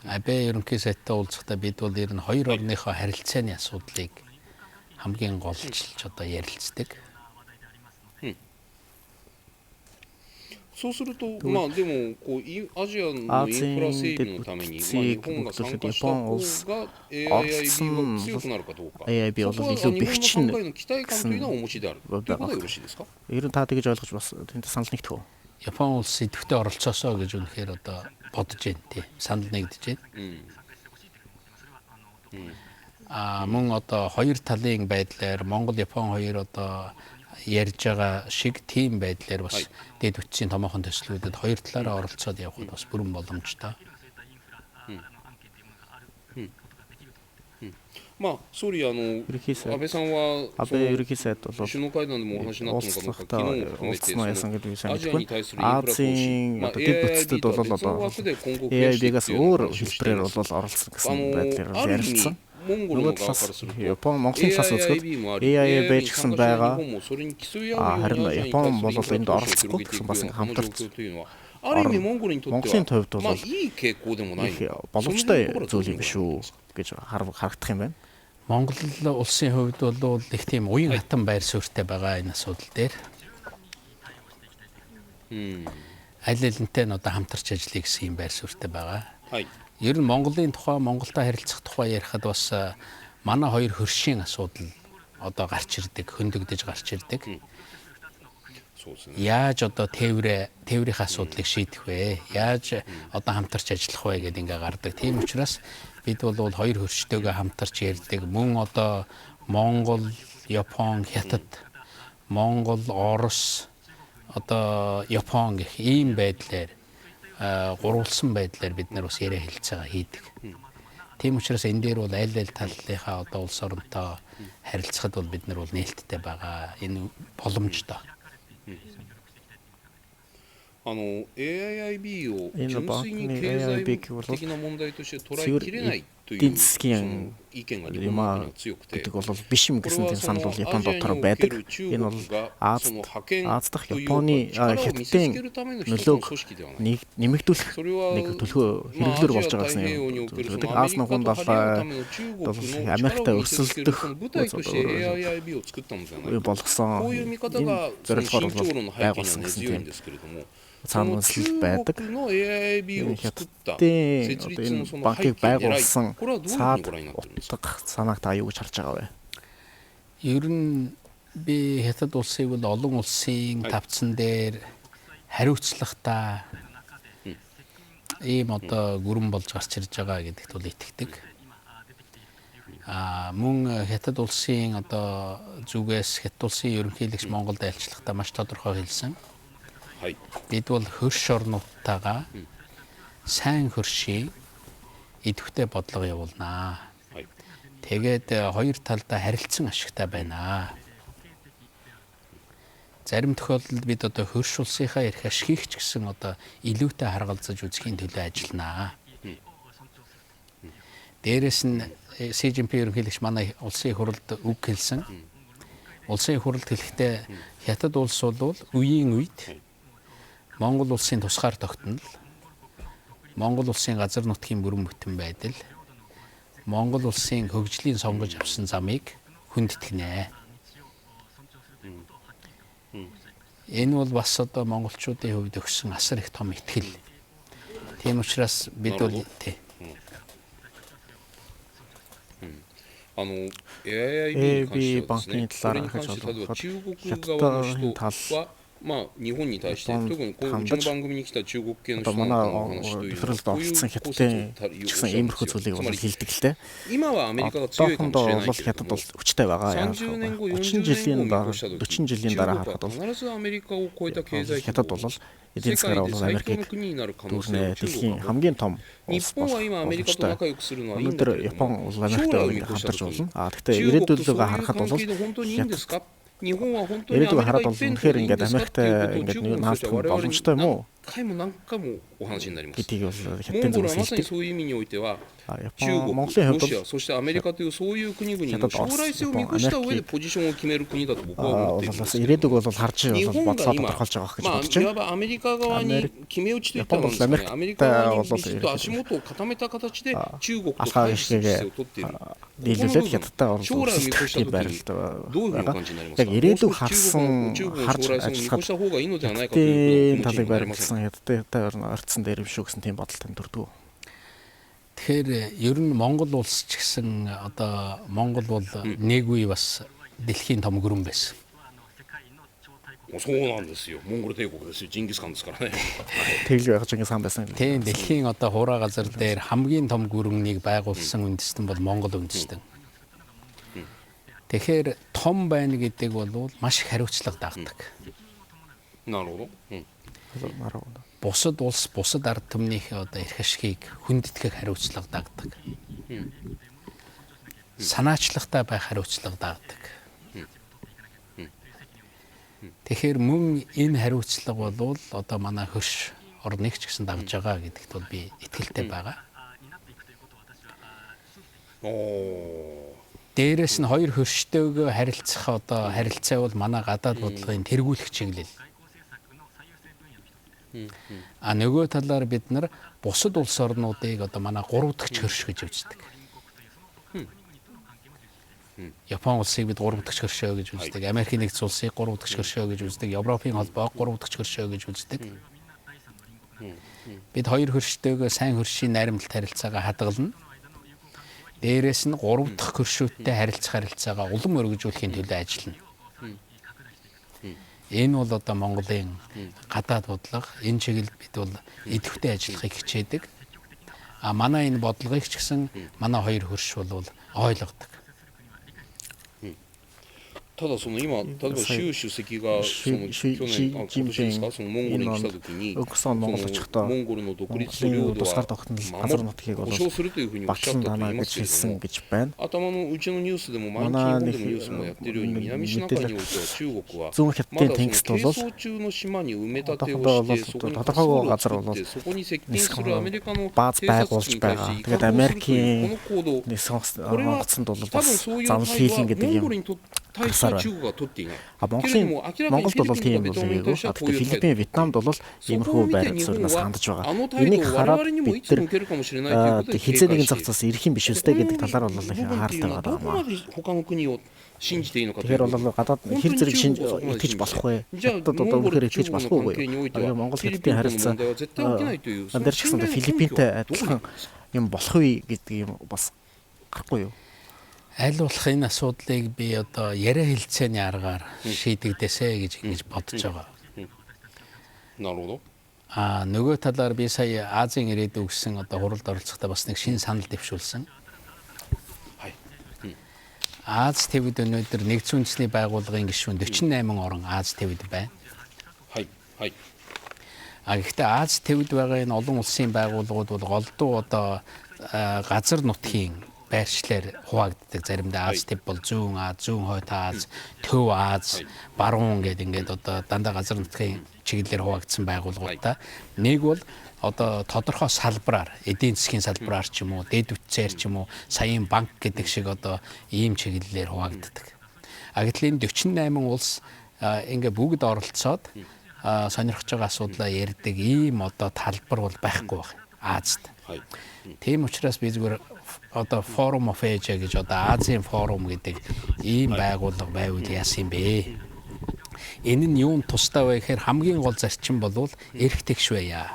Абэ ерөнхий сайдтай уулзахдаа бид бол ер нь хоёр орныхоо харилцааны асуудлыг хамгийн голчилж одоо ярилцдаг. そうすると、 Тэгвэл まあでもこうイアジアのインフラ Азийн 整 дэд 備のために、まあ、日 бүтцийг 本が参 мөгдөөхөд 加した Япон 方 улс が AIIB が оролцсон 強 бол くなるかどうか、 AIB そ бол こは илүү 日本の бэхжин 参加への期待感というのは гэсэн お持ちであるということ байгаа. でよろしいですか。 Ер нь та тэгж ойлгож бас тэнтэй санал нэгдэх үү? Япон улс идэвхтэй оролцоосоо гэж үнэхээр одоо бодож байна тий. Санал нэгдэж байна. Аа мөн одоо хоёр талын байдлаар Монгол Япон хоёр одоо ярьж байгаа шиг тийм байдлаар бас дэд бүтцийн томоохон төслүүдэд хоёр талаараа оролцоод явхад бас бүрэн боломжтой. まあ総理 Ерөнхий 安 сайд 倍さんはそ Абэ の ерөнхий сайд бол 首脳会談でもお話になったのかどうか、 уулзахдаа 昨日も含めて уулзсан そ уу яасан の гэдэг би сайн アジア мэдэхгүй. に対するインフラ投資、 Азийн まあ、 одоо дэд AIIB бүтцэд とは бол 別の одоо 枠で今後増やしていく AIB-гаас というような өөр 話をしてい хэлбэрээр ます。 бол оролцсон あ гэсэн байдлаар のある意 ярилцсан. 味モンゴル Нөгөө の側から талаас すると Япон Монголын талаас үзэхэд AIIB もあり AIIB AIIB ч に гэсэн 参加しない日 байгаа. 本もそれに競い合 А うよう харин にアジアに Япон 対する бол インフラ энд 投資を оролцохгүй 広げてい гэсэн く бас ようなこの状 хамтарч 況というのはある意味 орно. モンゴルにとって Монголын は хувьд まあ бол いい傾向でもない их のかその辺 боломжтой のところはどう зүйл いう юм ふうに биш ご覧になって үү ますか。 гэж харагдах юм байна. Монгол улсын хувьд бол их тийм уян хатан байр суурьтай байгаа энэ асуудал дээр うん аль алинтай нь одоо хамтарч ажиллая гэсэн юм байр суурьтай байгаа. はい Ер нь Монголын тухай, Монголтой харилцах тухай ярихад бас манай хоёр хөршийн асуудал одоо гарч ирдэг, хөндөгдөж гарч ирдэг. そうですね。 Яаж одоо тээврийн асуудлыг шийдэх вэ? Яаж одоо хамтарч ажиллах вэ гэдээ ингээ гардаг. Тийм учраас бид бол хоёр хөрштэйгээ хамтарч ярьдаг. Мөн одоо Монгол, Япон, Хятад, Монгол, Орос, одоо Япон гэх ийм байдлаар гурвалсан байдлаар бид нар бас яриа хэлцээгээ хийдэг. Тийм учраас энэ дээр бол аль аль талынхаа одоо улс оронтой харилцахад бол бид нар бол нээлттэй байгаа. Энэ боломжтой. AIIB を Энэ 純粋に банкны 経済 AIIB бол 的な問題として捉え цэвэр きれないとい эдийн うそ засгийн の意見が日本 юм の中 аа には強くて гэдэг бол биш юм これ гэсэн は тийм そ санал の бол ア Японд ジアに дотор おけ байдаг. る中 Энэ бол 国が Аз その覇権 Аз дахь という Японы か力を見せつけ Хятадын るための一つの нөлөөг 組織ではない。 нэг нэмэгдүүлэх それは нэг төлхөө まあ、ア хэрэглэр ジ болж ア байгаа 太 гэсэн 平 юм 洋におけるそ байдаг. のアメ Аз リカ нуган と張り合うた далай めの中 бол 国の Америктай 力を見せつける өрсөлдөх その舞台として AIIB を作ったのではないか。 болгосон こういう見方 энэ がその зорилгоор 慎重 бол 論の背景には байгуулсан 根 гэсэн 強いん тийм ですけれども、そ цаана の үндэслэл 中 байдаг. 国の AIIB Энэ を作った Хятадын 設 одоо 立の энэ その背 банкыг 景、狙い、 байгуулсан これはどういうふうに цаад ご覧になってるんですか。 утга санааг та юу гэж харж байгаа вэ? Ер нь би Хятад улсыг бол олон улсын はい。 тавцан дээр хариуцлагатай Ийм одоо гүрэн болж гарч ирж байгаа гэдэгт бол итгэдэг. А мөн Хятад улсын одоо зүгээс Хятад улсын ерөнхийлөгч Монголд айлчлахдаа маш тодорхой хэлсэн. Бид бол хөрш орнуудтайгаа сайн хөршийн идэвхтэй бодлого явуулнаа. Тэгээд хоёр талдаа харилцан ашигтай байна. Зарим тохиолдолд бид одоо хөрш улсынхаа эрх ашигыг ч гэсэн одоо илүүтэй харгалзаж үзэхийн төлөө ажилланаа. Дээрээс нь Си Жинпин ерөнхийлөгч манай улсын их хурлд үг хэлсэн. Улсын их хурлд хэлэхдээ Хятад улс бол үеийн үед Монгол улсын тусгаар тогтнол, Монгол улсын газар нутгийн бүрэн бүтэн байдал, Монгол улсын хөгжлийн сонгож авсан замыг хүндэтгэнэ. Энэ бол бас одоо монголчуудын хувьд өгсөн асар их том итгэл. Тийм учраас бид бол тий. AIIB банкны талаар харж болох Хятадын тал хандаж одоо манай рефералд оролцсон Хятадын ч гэсэн иймэрхүү зүйлийг бол хэлдэг л дээ. Одоохондоо бол Хятад бол хүчтэй байгаа. 30 жилийн дараа 40 жилийн дараа харахад бол Хятад бол эдийн засгаар бол Америкийг дүүрнэ. Дэлхийн хамгийн том улс болох боломжтой. Өнөөдөр Япон бол Америктэй хамтарч болно. А гэхдээ ирээдүйлөө харахад бол Хятад ирээдүг хараад бол үнэхээр ингээд Америктэй ингээд наалдах боломжтой юм уу гэдгийг бол Хятадын зүгээс хэлдэг. Япон Монголын хувьд бол Хятад Орос Япон Америкийг бол ирээдүг бол харж бол бодлоо тодорхойлж байгаа гэж бодож байна. Япон бол Америктай бол алхаа ишгээгээ нийлүүлээд Хятадтай оролцох тийм байралд байгаа. Яг ирээдүг харсан харж ажиллахад Хятадын талыг баримтлсан Хятадтай орцсон дээр юм шүү гэсэн тийм бодол тань төрдөг. Тэгэхээр ер нь Монгол улс ч гэсэн одоо Монгол бол нэг үе бас дэлхийн том гүрэн байсан. Тэгэл байх Чингис хаан байсан. Тийм, дэлхийн одоо хуурай газар дээр хамгийн том гүрэнийг байгуулсан үндэстэн бол Монгол үндэстэн. Тэгэхээр том байна гэдэг бол маш их хариуцлага дагдаг. Бусад улс, бусад ард түмнийхээ одоо эрх ашигыг хүндэтгэх хариуцлага дагдаг. Санаачлагтай байх хариуцлага дагдаг. Тэгэхээр мөн энэ хариуцлага бол одоо манай хөрш орныг ч гэсэн дагж байгаа гэдэгт бол би итгэлтэй байгаа. Дээрээс нь хоёр хөрштэйгөө харилцах одоо харилцаа бол манай гадаад бодлогын тэргүүлэх чиглэл. А нөгөө талаар бид нар бусад улс орнуудыг одоо манай гурав дахь хөрш гэж үздэг. Япон улсыг бид гурав дахь хөршөө гэж үздэг. Америкийн нэгдсэн улсыг гурав дахь хөршөө гэж үздэг. Европын холбоог гурав дахь хөршөө гэж үздэг. Бид хоёр хөрштэйгөө сайн хөршийн найрамдалт харилцаагаа хадгална. Дээрээс нь гурав дахь хөршүүдтэй харилцах харилцаагаа улам өргөжүүлэхийн төлөө ажиллана. Энэ бол одоо Монголын гадаад бодлого. Энэ чиглэлд бид бол идэвхтэй ажиллахыг хичээдэг. А манай энэ бодлогыг ч гэсэн манай хоёр хөрш бол ойлгодог. ただその今例えば習主席がその去年あ今年ですかそのモンゴルに来た時にそのモンゴルの独立と領土は守る保障するというふうにおっしゃったと言いますけれども頭のうちのニュースでも毎日日本でもニュースもやってるように南シナ海においては中国はまだその係争中の島に埋め立てをしてそこに滑走路を作ってそこに接近するアメリカの偵察機に対して威嚇をするというこの行動これは多分そういう態度はモンゴルにとって А Монголын Монголд бол тийм бол хийгээгүй. А тэгэхээр Филиппин, Вьетнамд бол иймэрхүү байр суурнаас хандаж байгаа. Энийг хараад бид нар хизээ нэгэн зохицоос ирэх юм биш үстэй гэдэг талаар бол их анхааралтай байгаа юм. Тэгэхээр бол гадаад хэр зэрэг шинж итгэж болох вэ? Хятад одоо үнэхээр итгэж болох уугүй юу? Монгол Хятадын харилцаа дээр ч гэсэн Филиппинтэй адилхан юм болох вэ гэдэг юм бас гарахгүй юу? Аль болох энэ асуудлыг би одоо яриа хэлцээний аргаар шийдэгдээсэ гэж ингэж бодож байгаа. А нөгөө талаар би сая Азийн ирээдүй гэсэн одоо хуралд оролцохдоо бас нэг шинэ санал дэвшүүлсэн. Аз твд өнөөдөр нэгдсэн үндэсний байгууллагын гишүүн 48 орон Аз твд байна. А гэхдээ Аз твд байгаа энэ олон улсын байгууллагууд бол голдуу одоо газар нутгийн байршлаар хуваагддаг. Заримдаа Аз төв бол Зүүн Аз, Зүүн Хойд Аз, Төв Аз, Баруун гэдэг ингээд одоо дандаа газар нутгийн чиглэлээр хуваагдсан байгууллагуудтай. Нэг бол одоо тодорхой салбараар, эдийн засгийн салбараар ч юм уу, дэд бүтцээр ч юм уу, саяын банк гэдэг шиг одоо ийм чиглэлээр хуваагддаг. А гэтэл энэ 48 улс ингээ бүгд оролцоод сонирхож байгаа асуудлаа ярьдаг ийм одоо талбар бол байхгүй байна Азад. Тийм учраас би зүгээр одоо Forum of Asia гэж одоо Азийн форум гэдэг ийм байгууллага байвал яасан юм бэ? Энэ нь юунд тустай вэ гэхээр хамгийн гол зарчим бол эрх тэгш байя.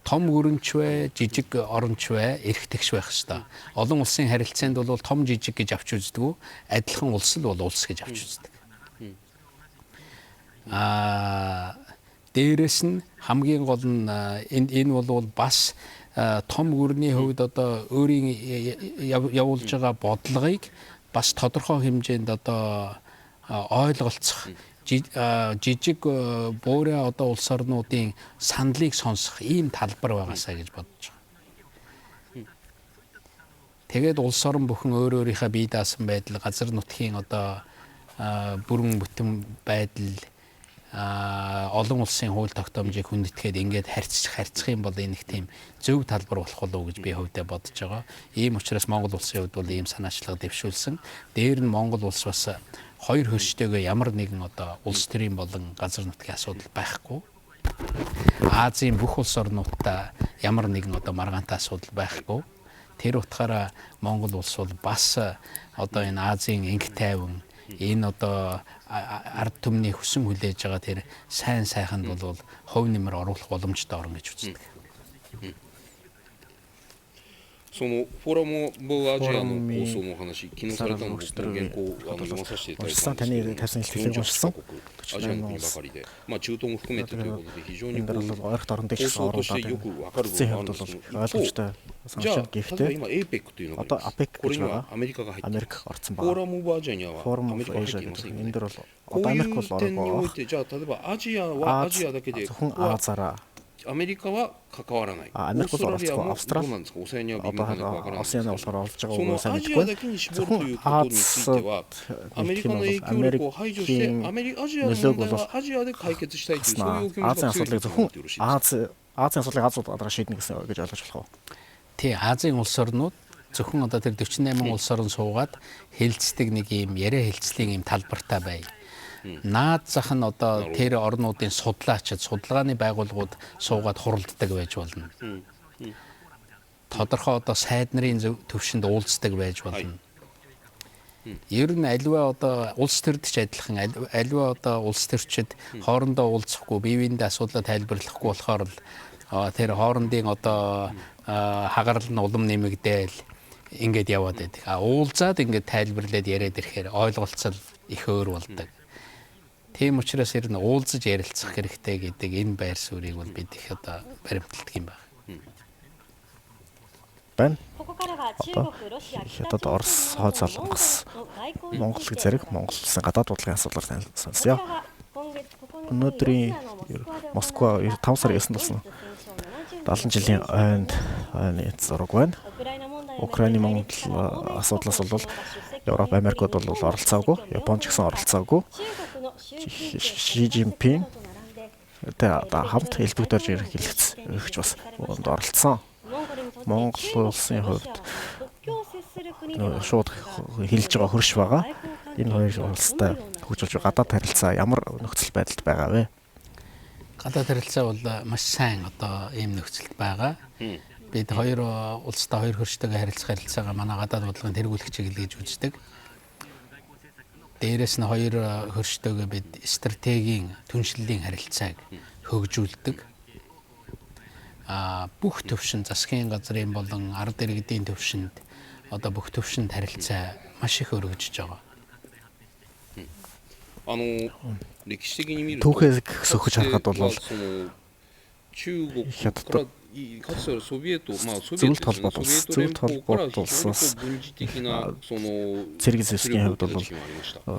Том гүрэнч вэ, жижиг оронч вэ, эрх тэгш байх ёстой. Олон улсын харилцаанд бол том жижиг гэж авч үздэггүй, адилхан улс л бол улс гэж авч үздэг. Аа дээрэс нь хамгийн гол нь энэ бол бас том гүрний хувьд одоо өөрийн явуулж байгаа бодлогыг бас тодорхой хэмжээнд одоо ойлголцох, жижиг буурай одоо улс орнуудын саналыг сонсох ийм талбар байгаасаа гэж бодож байгаа. Тэгээд улс орон бүхэн өөр өөрийнхөө бие даасан байдал, газар нутгийн одоо бүрэн бүтэн байдал, олон улсын хууль тогтоомжийг хүндэтгээд ингээд харьцах юм бол энэ их тийм зөв талбар болох болов уу гэж би хувьдаа бодож байгаа. Ийм учраас Монгол улсын хувьд бол ийм санаачлага дэвшүүлсэн. Дээр нь Монгол улс бас хоёр хөрштэйгээ ямар нэгэн одоо улс төрийн болон газар нутгийн асуудал байхгүй. Азийн бүх улс орнуудтай ямар нэгэн одоо маргаантай асуудал байхгүй. Тэр утгаараа Монгол улс бол бас одоо энэ Азийн инх тайван, энэ одоо ард түмний хүсэн хүлээж байгаа тэр сайн сайханд бол хувь нэмэр оруулах боломжтой орн гэж үздэг. そのフォーラム・オブ・アジアの構想の話、昨日されたの僕も原稿を読まさせていただいたんですけど、48カ国、アジアの国ばかりで、まあ、中東も含めてということで、非常にこう構想としてよく分かる部分があるんですけど、一方、じゃあ、例えば今、APEC というのがあります。これにはアメリカが入っています。フォーラム・オブ・アジアにはアメリカが入っていませんよね。こういう点において、じゃあ、例えばアジアはアジアだけで、ここはアメリカは関わらない。オーストラリアもどうなんですか、オセアニアは微妙かわからないですけど、そのアジアだけに絞るということについては、アメリカの影響力を排除して、アジアの問題はアジアで解決したいという、そういうお気持ちが強いと思ってよろしいですか。 Азийн асуудлыг Азууд дараа шийднэ гэсэн гэж ойлгож болох уу? Тий, Азийн улс орнууд зөвхөн одоо тэр 48 улс орон суугаад хэлцдэг нэг юм яриа хэлцлийн юм талбартай бай. Наад зах нь одоо тэр орнуудын судлаачид, судалгааны байгууллагууд суугаад хуралддаг байж болно. Тодорхой одоо сайд нарын төвшөнд уулздаг байж болно. Ер нь аливаа одоо улс төрд ч адилхан, аливаа одоо улс төрчид хоорондоо уулзахгүй, бие биендээ асуудлаа тайлбарлахгүй болохоор л тэр хоорондын одоо хагарал нь улам нэмэгдээл ингээд яваад байдаг. А уулзаад ингээд тайлбарлаад яриад ирэхээр ойлголцол их өөр болдог. Тийм учраас ер нь уулзаж ярилцах хэрэгтэй гэдэг энэ байр суурийг бол бид их одоо баримталдаг юм байна. Байна. Одоо Хятад, Орос, Хойд Солонгос, Монгол зэрэг Монгол улсын гадаад бодлогын асуудлаар сонсъё. Өнөөдрийн Москва 5 сарын 9-нд болсон 70 жилийн ойнд ойны зураг байна. Украины Монгол асуудлаас бол Европ, Америкууд бол оролцоогүй, Япон ч гэсэн оролцоогүй. Ши Жинпин тэ одоо хамт элбэг дорж эрхэлж бас оролцсон. Монгол улсын хувьд шууд хилж байгаа хөрш байгаа. Энэ хоёр улстай хөгжүүлж гадаад харилцаа ямар нөхцөл байдалд байгаа вэ? Гадаад харилцаа бол маш сайн одоо ийм нөхцөлд байгаа. Бид хоёр улстай хоёр хөрштэйгээ харилцах харилцаагаа манай гадаад бодлогын тэргүүлэх чиглэл гэж үздэг. Дээрээс нь хоёр хөрштэйгээ бид стратегийн түншлэлийн харилцааг хөгжүүлдэг. Бүх төвшин засгийн газрын болон ард иргэдийн төвшөнд одоо бүх төвшөнд харилцаа маш их өргөжж байгаа. Түүхээс сөхөж харахад бол Хятад зөвлөлт холбоот улс, зөвлөлт холбоот улсаас цэрэг зэвсгийн хувьд бол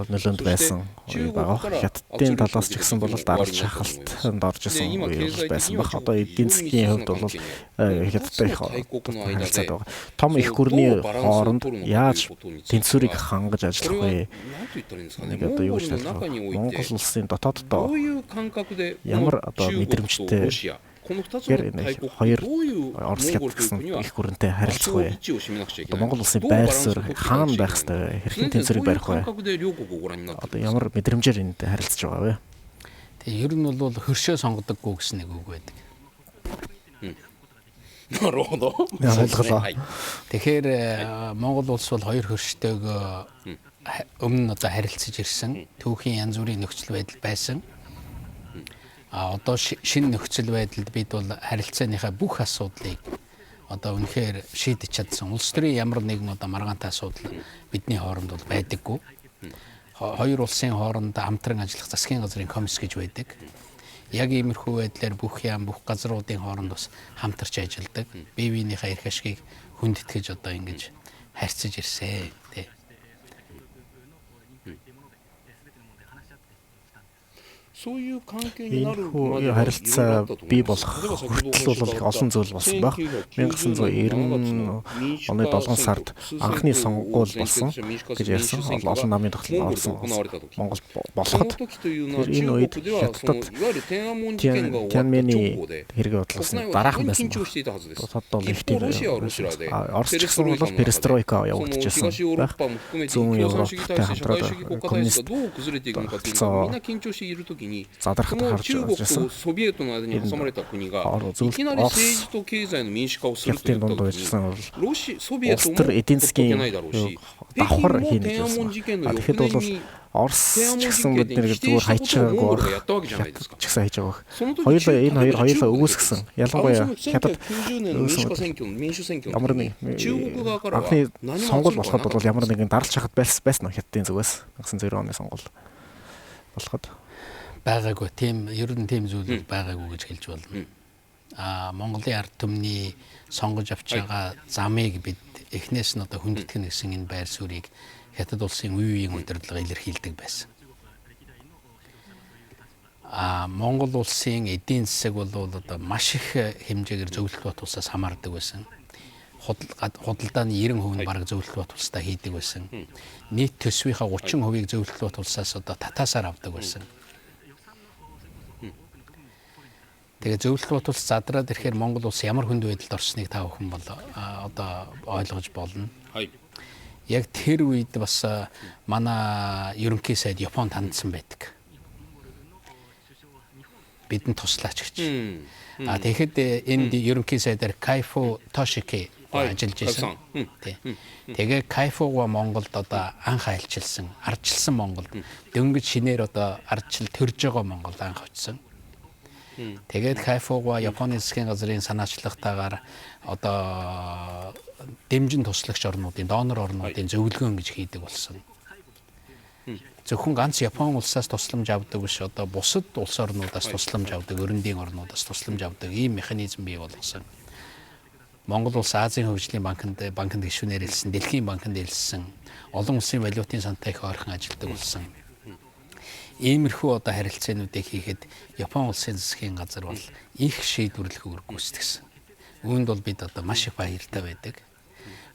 нөлөөнд байсан үе байгаа. Хятадын талаас ч гэсэн бол даралт шахалтанд орж исэн үе байсан баг. Одоо эдийн засгийн хувьд бол Хятадтай их харилцаад байгаа. Том их гүрний хооронд яаж тэнцвэрийг хангаж ажиллах вэ? Нэг одоо юу гэж талах вэ? Монгол улсын дотооддоо ямар одоо мэдрэмжтэй Тэгэхээр энэ хоёр Орос Хятад гэсэн их гүрэнтэй харилцах вэ? Одоо Монгол улсын байр суурь хаана байх ёстой вэ? Хэрхэн тэнцвэрийг барих вэ? Одоо ямар мэдрэмжээр энд харилцаж байгаа вэ? Тэгээ ер нь бол хөршөө сонгодоггүй гэсэн нэг үг байдаг. Ойлголоо. Тэгэхээр Монгол улс бол хоёр хөрштэйгөө өмнө нь одоо харилцаж ирсэн. Түүхийн янз бүрийн нөхцөл байдал байсан. А одоо шинэ нөхцөл байдалд бид бол харилцааныхаа бүх асуудлыг одоо үнэхээр шийдэж чадсан. Улс төрийн ямар нэгэн одоо маргаантай асуудал бидний хооронд бол байдаггүй. Хоёр улсын хооронд хамтран ажиллах засгийн газрын комисс гэж байдаг. Яг иймэрхүү байдлаар бүх яам, бүх газруудын хооронд бас хамтарч ажилладаг. Бие биенийхээ эрх ашгийг хүндэтгэж одоо ингэж харьцаж ирсэн. Тэ. Энэхүү харилцаа бий болох хүртэл бол их олон зүйл болсон байх. 1990 оны 7 сард анхны сонгуул болсон гэж ярьсан. Олон намын тогтолцоо орсон Монгол болоход тэр энэ үед Хятадд Тяньаньмэний хэрэг бодлоосны дараахан байсан. Хятад бол их тийм Орос ч гэсэн бол перестройка явагдчихсан байх. Зүүн Европтой хамтраад коммунист тогтолцоо задрахад харж байсан. Зөвлөлт Хятадын дунд байжсан бол улс төр эдийн засгийн давхар хийнэ гэж байсан. Тэгэхэд бол Орос ч гэсэн бид нэр зүгээр хайчаагүй байх. Хятад ч гэсэн хайж байгаа. Хоёулаа энэ хоёр хоёулаа өгөөсгсөн. Ялангуяа Хятад ямар нэг анхны сонгуул болоход бол ямар нэгэн даралт шахалт байсан Хятадын зүгээс 1990 оны сонгуул болоход байгаагүй. Тийм ер нь тийм зүйл байгаагүй гэж хэлж болно. А Монголын ард түмний сонгож авч байгаа замыг бид эхнээс нь одоо хүндэтгэнэ гэсэн энэ байр суурийг Хятад улсын үе үеийн удирдлага илэрхийлдэг байсан. А Монгол улсын эдийн засаг бол одоо маш их хэмжээгээр зөвлөлт бот улсаас хамаардаг байсан. Худалдааны 90% нь бараг зөвлөлт бот улстай хийдэг байсан. Нийт төсвийнхаа 30%-ийг зөвлөлт бот улсаас одоо татаасаар авдаг байсан. Тэгээ зөвлөлт бот улс задраад ирэхээр Монгол улс ямар хүнд байдалд орсныг та бүхэн бол одоо ойлгож болно. Яг тэр үед бас манай ерөнхий сайд Японд хандсан байдаг. Бидэнд туслаач гэж. А тэгэхэд энд ерөнхий сайдаар Кайфу Тошики ажиллаж байсан. Тий. Тэгээ Кайфуга Монголд одоо анх айлчилсан, ардчилсан Монголд дөнгөж шинээр одоо ардчил төрж байгаа Монголд анх очсон. Тэгээд Кайфуга Японы засгийн газрын санаачлагтайгаар одоо дэмжин туслагч орнуудын, донор орнуудын зөвлөгөөн гэж хийдэг болсон. Зөвхөн ганц Япон улсаас тусламж авдаг биш, одоо бусад улс орнуудаас тусламж авдаг, өрөндийн орнуудаас тусламж авдаг ийм механизм бий болгосон. Монгол улс Азийн хөгжлийн банкнд гишүүнээр элсэн, Дэлхийн банкнд элсэн, олон улсын валютын сантай их ойрхон ажилладаг болсон. Иймэрхүү одоо харилцаануудыг хийхэд Япон улсын засгийн газар бол их шийдвэрлэх үүрэг гүйцэтгсэн. Үүнд бол бид одоо маш их баяртай байдаг.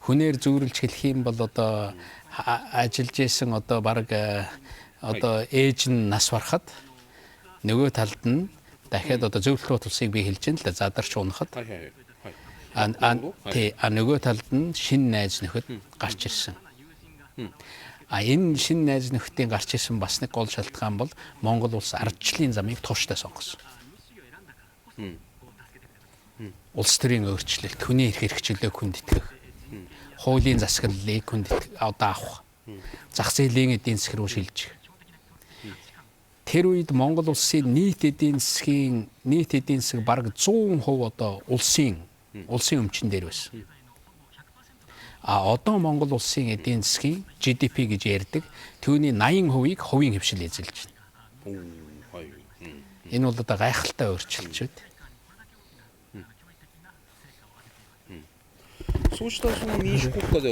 Хүнээр зүүрлж хэлэх юм бол одоо ажиллаж исэн одоо бараг одоо ээж нь нас барахад нөгөө талд нь дахиад одоо зөвлөлт бот улсыг би хэлж байна л да задарч унахад. А нөгөө талд нь шинэ найз нөхөд гарч ирсэн. А энэ шинэ найз нөхдийн гарч ирсэн бас нэг гол шалтгаан бол Монгол улс ардчлалын замыг тууштай сонгосон. Улс төрийн өөрчлөлт, хүний эрх эрхчлөөг хүндэтгэх, хуулийн засаглалыг хүндэтгэх, одоо авах, зах зээлийн эдийн засаг руу шилжих. Тэр үед Монгол улсын нийт эдийн засгийн бараг 100% одоо улсын өмчөн дээр байсан. А одоо Монгол улсын эдийн засгийн GDP гэж ярьдаг түүний 80%-ийг хувийн хэвшил эзэлж байна. Энэ бол одоо гайхалтай өөрчлөлт.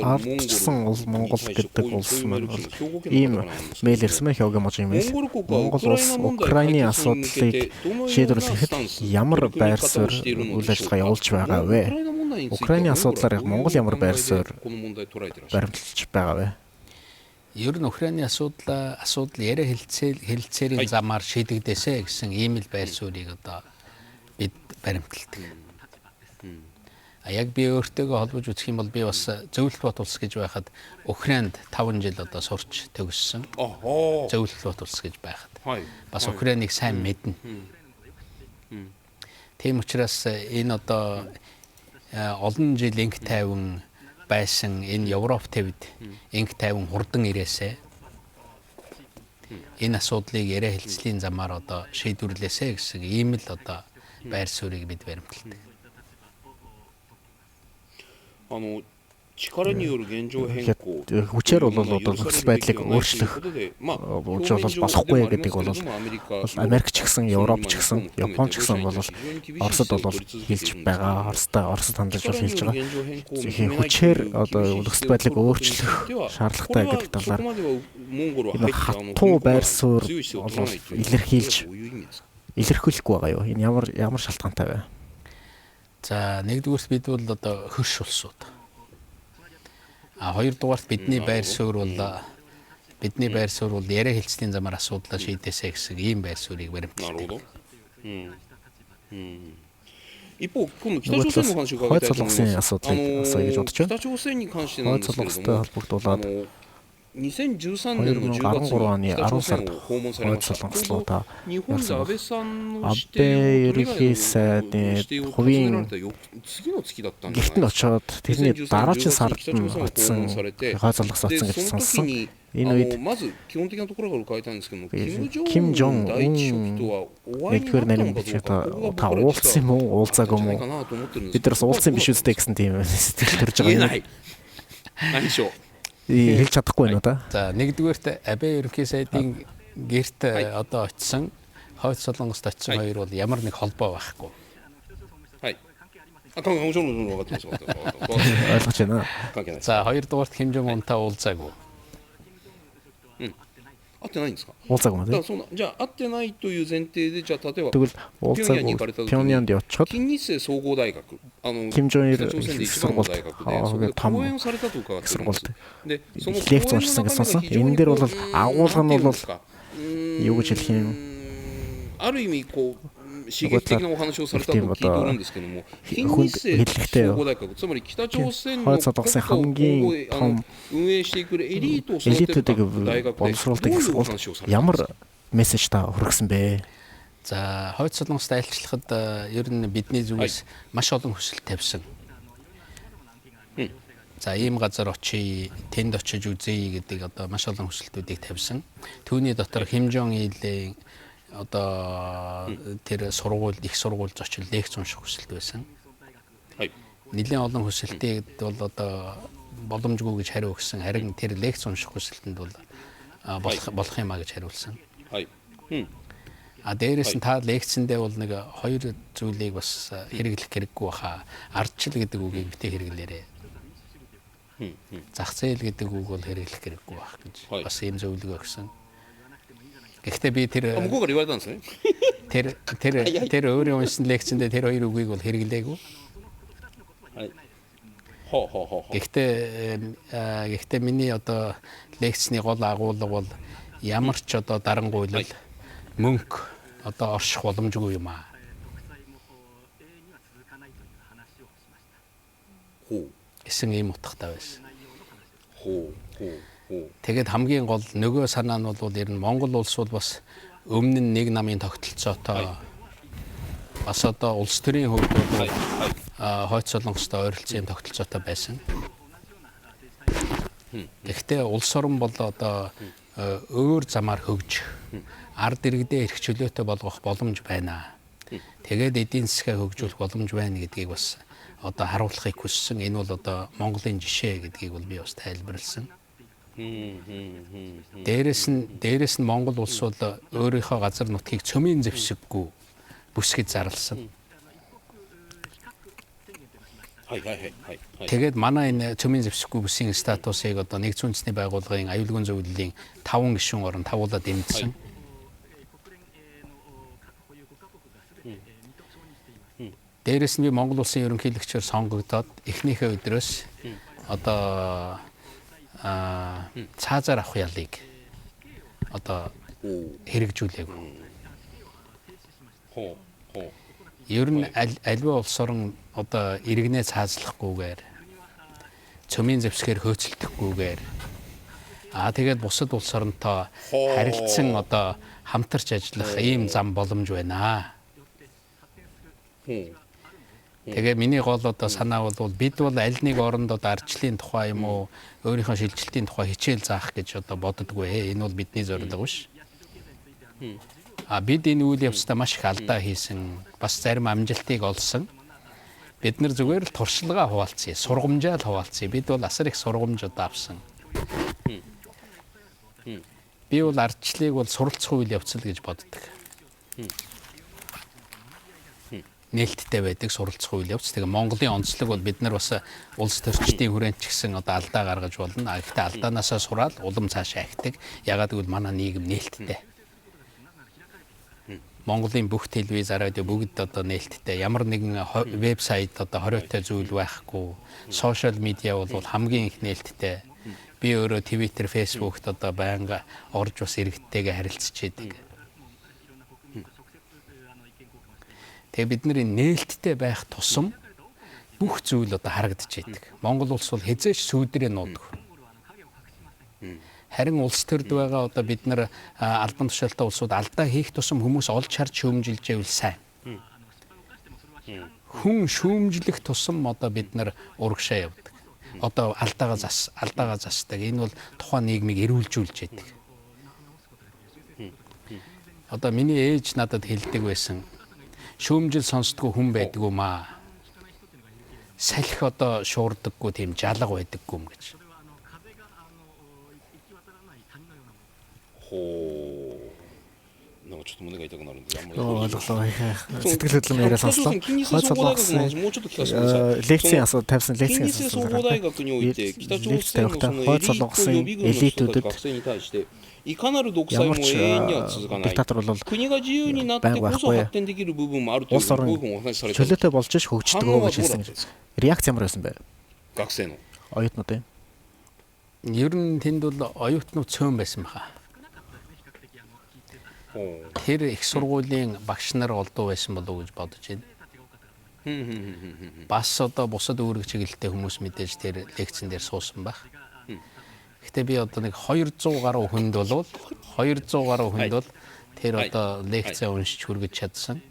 Ардчилсан улс Монгол гэдэг улс маань бол ийм мэйл ирсэн байна. Хёогийн мужийн мэйл. Монгол улс Украины асуудлыг шийдвэрлэхэд ямар байр суурь үйл ажиллагаа явуулж байгаа вэ? Украины асуудлаар Монгол ямар байр суурь баримталж байгаа вэ? Ер нь Украины асуудал яриа хэлцээрийн замаар шийдэгдээсэ гэсэн ийм л байр суурийг одоо бид баримталдаг. А яг би өөртөөгөө холбож үзэх юм бол би бас Зөвлөлт бот улс гэж байхад Украинд 5 жил одоо сурч төгссөн. Зөвлөлт бот улс гэж байхад. Бас Украиныг сайн мэднэ. Тийм учраас энэ одоо олон жил инх тайван байсан энэ Европ твд инх тайван хурдан ирээсэ. Энэ асуудлыг яриа хэлцлийн замаар одоо шийдвэрлээсэ гэсэн ийм л одоо байр суурийг бид баримталдаг. Хүчээр бол одоо нөхцөл байдлыг өөрчлөх болж бол болохгүй гэдэг бол Америк ч гэсэн, Европ ч гэсэн, Япон ч гэсэн бол Оросд бол хэлж байгаа. Оросд хандаж бол хэлж байгаа. Хүчээр одоо нөхцөл байдлыг өөрчлөх шаардлагатай гэдэг талаар энэ хатуу байр суурь бол илэрхийлэхгүй байгаа юу? Энэ ямар шалтгаантай вэ? За, нэгдүгüүрт бид бол одоо хөрш улсууд. А хоёрдугаарт бидний байр суурь бол яриа хэлцлийн замаар асуудлаа шийдээсэ гэсэн ийм байр суурийг баримталдаг. Хойд Солонгосын асуудлыг асууя гэж бодож байна. Хойд Солонгостой холбогдуулаад 2013 оны 10 сард Хойд Солонгос руу та явсан. Абэ ерөнхий сайдны хувийн гэрт нь очиод тэрний дараагийн сард нь очсон, Хойд Солонгос очсон гэж сонссон. Энэ үед Ким Жон Ун нэгдүгээр нарийн бичиг та уулзсан юм уу, уулзаагүй юм уу? Бид нар бас уулзсан биш үстэй гэсэн тийм сэтгэл төрж байгаа юм. Хэлж чадахгүй байна уу та? За, нэгдүгээрт Абэ ерөнхий сайдын гэрт одоо очисон, Хойд Солонгост очисон хоёр бол ямар нэг холбоо байхгүй. Ойлгож байна. За, хоёрдугаарт Ким Жон Унтай уулзаагүй. Уулзаагүй юм тийм. Тэгвэл уулзаагүй Пёньянд очиход Ким Жон Ир сургуульд том сургуульд лекц уншсан гэж сонссон. Энэ дээр бол агуулга нь бол юу гэж хэлэх юм? Тийм одоо хүнд хэллэгтэй Хойд Солонгосын хамгийн том элитүүдийг боловсруулдаг их сургуульд ямар мессеж та хүргэсэн бэ? За, Хойд Солонгост айлчлахад ер нь бидний зүгээс маш олон хүсэл тавьсан. За, ийм газар очие, тэнд очиж үзье гэдэг одоо маш олон хүсэлтүүдийг тавьсан. Түүний дотор Ким Жон Илийн одоо тэр сургууль, их сургууль зочил лекц унших хүсэлт байсан. Нэлээн олон хүсэлтийг бол одоо боломжгүй гэж хариу өгсөн. Харин тэр лекц унших хүсэлтэнд бол болох юм а гэж хариулсан. А дээрээс нь та лекцэндээ бол нэг хоёр зүйлийг бас хэрэглэх хэрэггүй баха. Ардчил гэдэг үгийг битгий хэрэглээрэй. Зах зээл гэдэг үг бол хэрэглэх хэрэггүй бах гэж бас ийм зөвлөгөө өгсөн. Гэхдээ би тэр тэр тэр тэр өөрийн уншсан лекцэндээ тэр хоёр үгийг бол хэрэглээгүй. Гэхдээ миний одоо лекцний гол агуулга бол ямар ч одоо дарангуйлал мөнгө одоо орших боломжгүй юм аа гэсэн ийм утгатай байсан. Тэгээд хамгийн гол нөгөө санаа нь бол ер нь Монгол улс бол бас өмнө нь нэг намын тогтолцоотой бас одоо улс төрийн хувьд бол Хойд Солонгостой ойролцоо юм тогтолцоотой байсан. Гэхдээ улс орон бол одоо өөр замаар хөгжих, ард иргэдээ эрх чөлөөтэй болгох боломж байна. Тэгээд эдийн засгаа хөгжүүлэх боломж байна гэдгийг бас одоо харуулахыг хүссэн. Энэ бол одоо Монголын жишээ гэдгийг бол би бас тайлбарласан. Дээрээс нь Монгол улс бол өөрийнхөө газар нутгийг цөмийн зэвсэггүй бүсгэд зарласан. Тэгээд манай энэ цөмийн зэвсэггүй бүсийн статусыг одоо нэгдсэн үндэсний байгууллагын аюулгүй зөвлөлийн 5 гишүүн орон тавуулаа дэмжсэн. Дээрээс нь би Монгол улсын ерөнхийлөгчөөр сонгогдоод эхнийхээ өдрөөс одоо цаазаар авах ялыг одоо хэрэгжүүлээгүй. Ер нь аливаа улс орон одоо иргэнээ цаазлахгүйгээр, цөмийн зэвсгээр хөөцөлдөхгүйгээр, тэгээд бусад улс оронтой харилцан одоо хамтарч ажиллах ийм зам боломж байна. Тэгээ миний гол одоо санаа бол бид бол аль нэг оронд одоо ардчлалын тухай юм уу өөрийнхөө шилжилтийн тухай хичээл заах гэж одоо боддоггүй. Энэ бол бидний зорилго биш. Бид энэ үйл явцдаа маш их алдаа хийсэн, бас зарим амжилтыг олсон. Бид нар зүгээр л туршлагаа хуваалцъя, сургамжаа л хуваалцъя. Бид бол асар их сургамж одоо авсан. Би бол ардчлалыг бол суралцах үйл явц л гэж боддог. Нээлттэй байдаг суралцах үйл явц. Тэгээ Монголын онцлог бол бид нар бас улс төрчдийн хүрээнд ч гэсэн одоо алдаа гаргаж болно. Гэхдээ алдаанаасаа сураал улам цаашаа ахидаг. Ягаад гэвэл манай нийгэм нээлттэй. Монголын бүх телевиз, радио бүгд одоо нээлттэй. Ямар нэгэн вебсайт одоо хориотой зүйл байхгүй. Сошиал медиа бол хамгийн их нээлттэй. Би өөрөө Twitter, Facebook-т одоо байнга орж бас иргэдтэйгээ харилцаж идэг. Тэгээ бид нар нээлттэй байх тусам бүх зүйл одоо харагдаж идэг. Монгол улс бол хэзээ ч сүүдрээ нуудаг. Харин улс төрд байгаа одоо бид нар албан тушаалтай улсууд алдаа хийх тусам хүмүүс олж харж шүүмжилж байвал сайн. Хүн шүүмжлэх тусам одоо бид нар урагшаа явдаг. Одоо алдаагаа засдаг. Энэ бол тухайн нийгмийг эрүүлжүүлж идэг. Одоо миний ээж надад хэлдэг байсан. Шүүмжил сонсдгоо хүн байдгүй маа. Салхи одоо шуурдаггүй тийм жалга байдаггүй юм гэж. Ойлголоо. Сэтгэл хөдлөм яриа сонслоо. Хойд Солонгосын лекцийн асуу тавьсан лекцийн асуусан. Лекц тавихтаа Хойд Солонгосын элитүүдэд ямар ч диктатор бол байнга байхгүй. Улс орон чөлөөтэй болж ш хөгждөг гэж хэлсэн. Реакц ямар байсан бэ? Оюутнуудын. Ер нь тэнд бол оюутнууд цөөн байсан баха. Тэр их сургуулийн багш нар олдоо байсан болов уу гэж бодож байна. Бас одоо бусад үүрэг чиглэлтэй хүмүүс мэдээж тэр лекцэн дээр суусан байх. Гэхдээ би одоо нэг 200 гаруй хүнд бол 200 гаруй хүнд бол тэр одоо лекцээ уншиж хүргэж чадсан.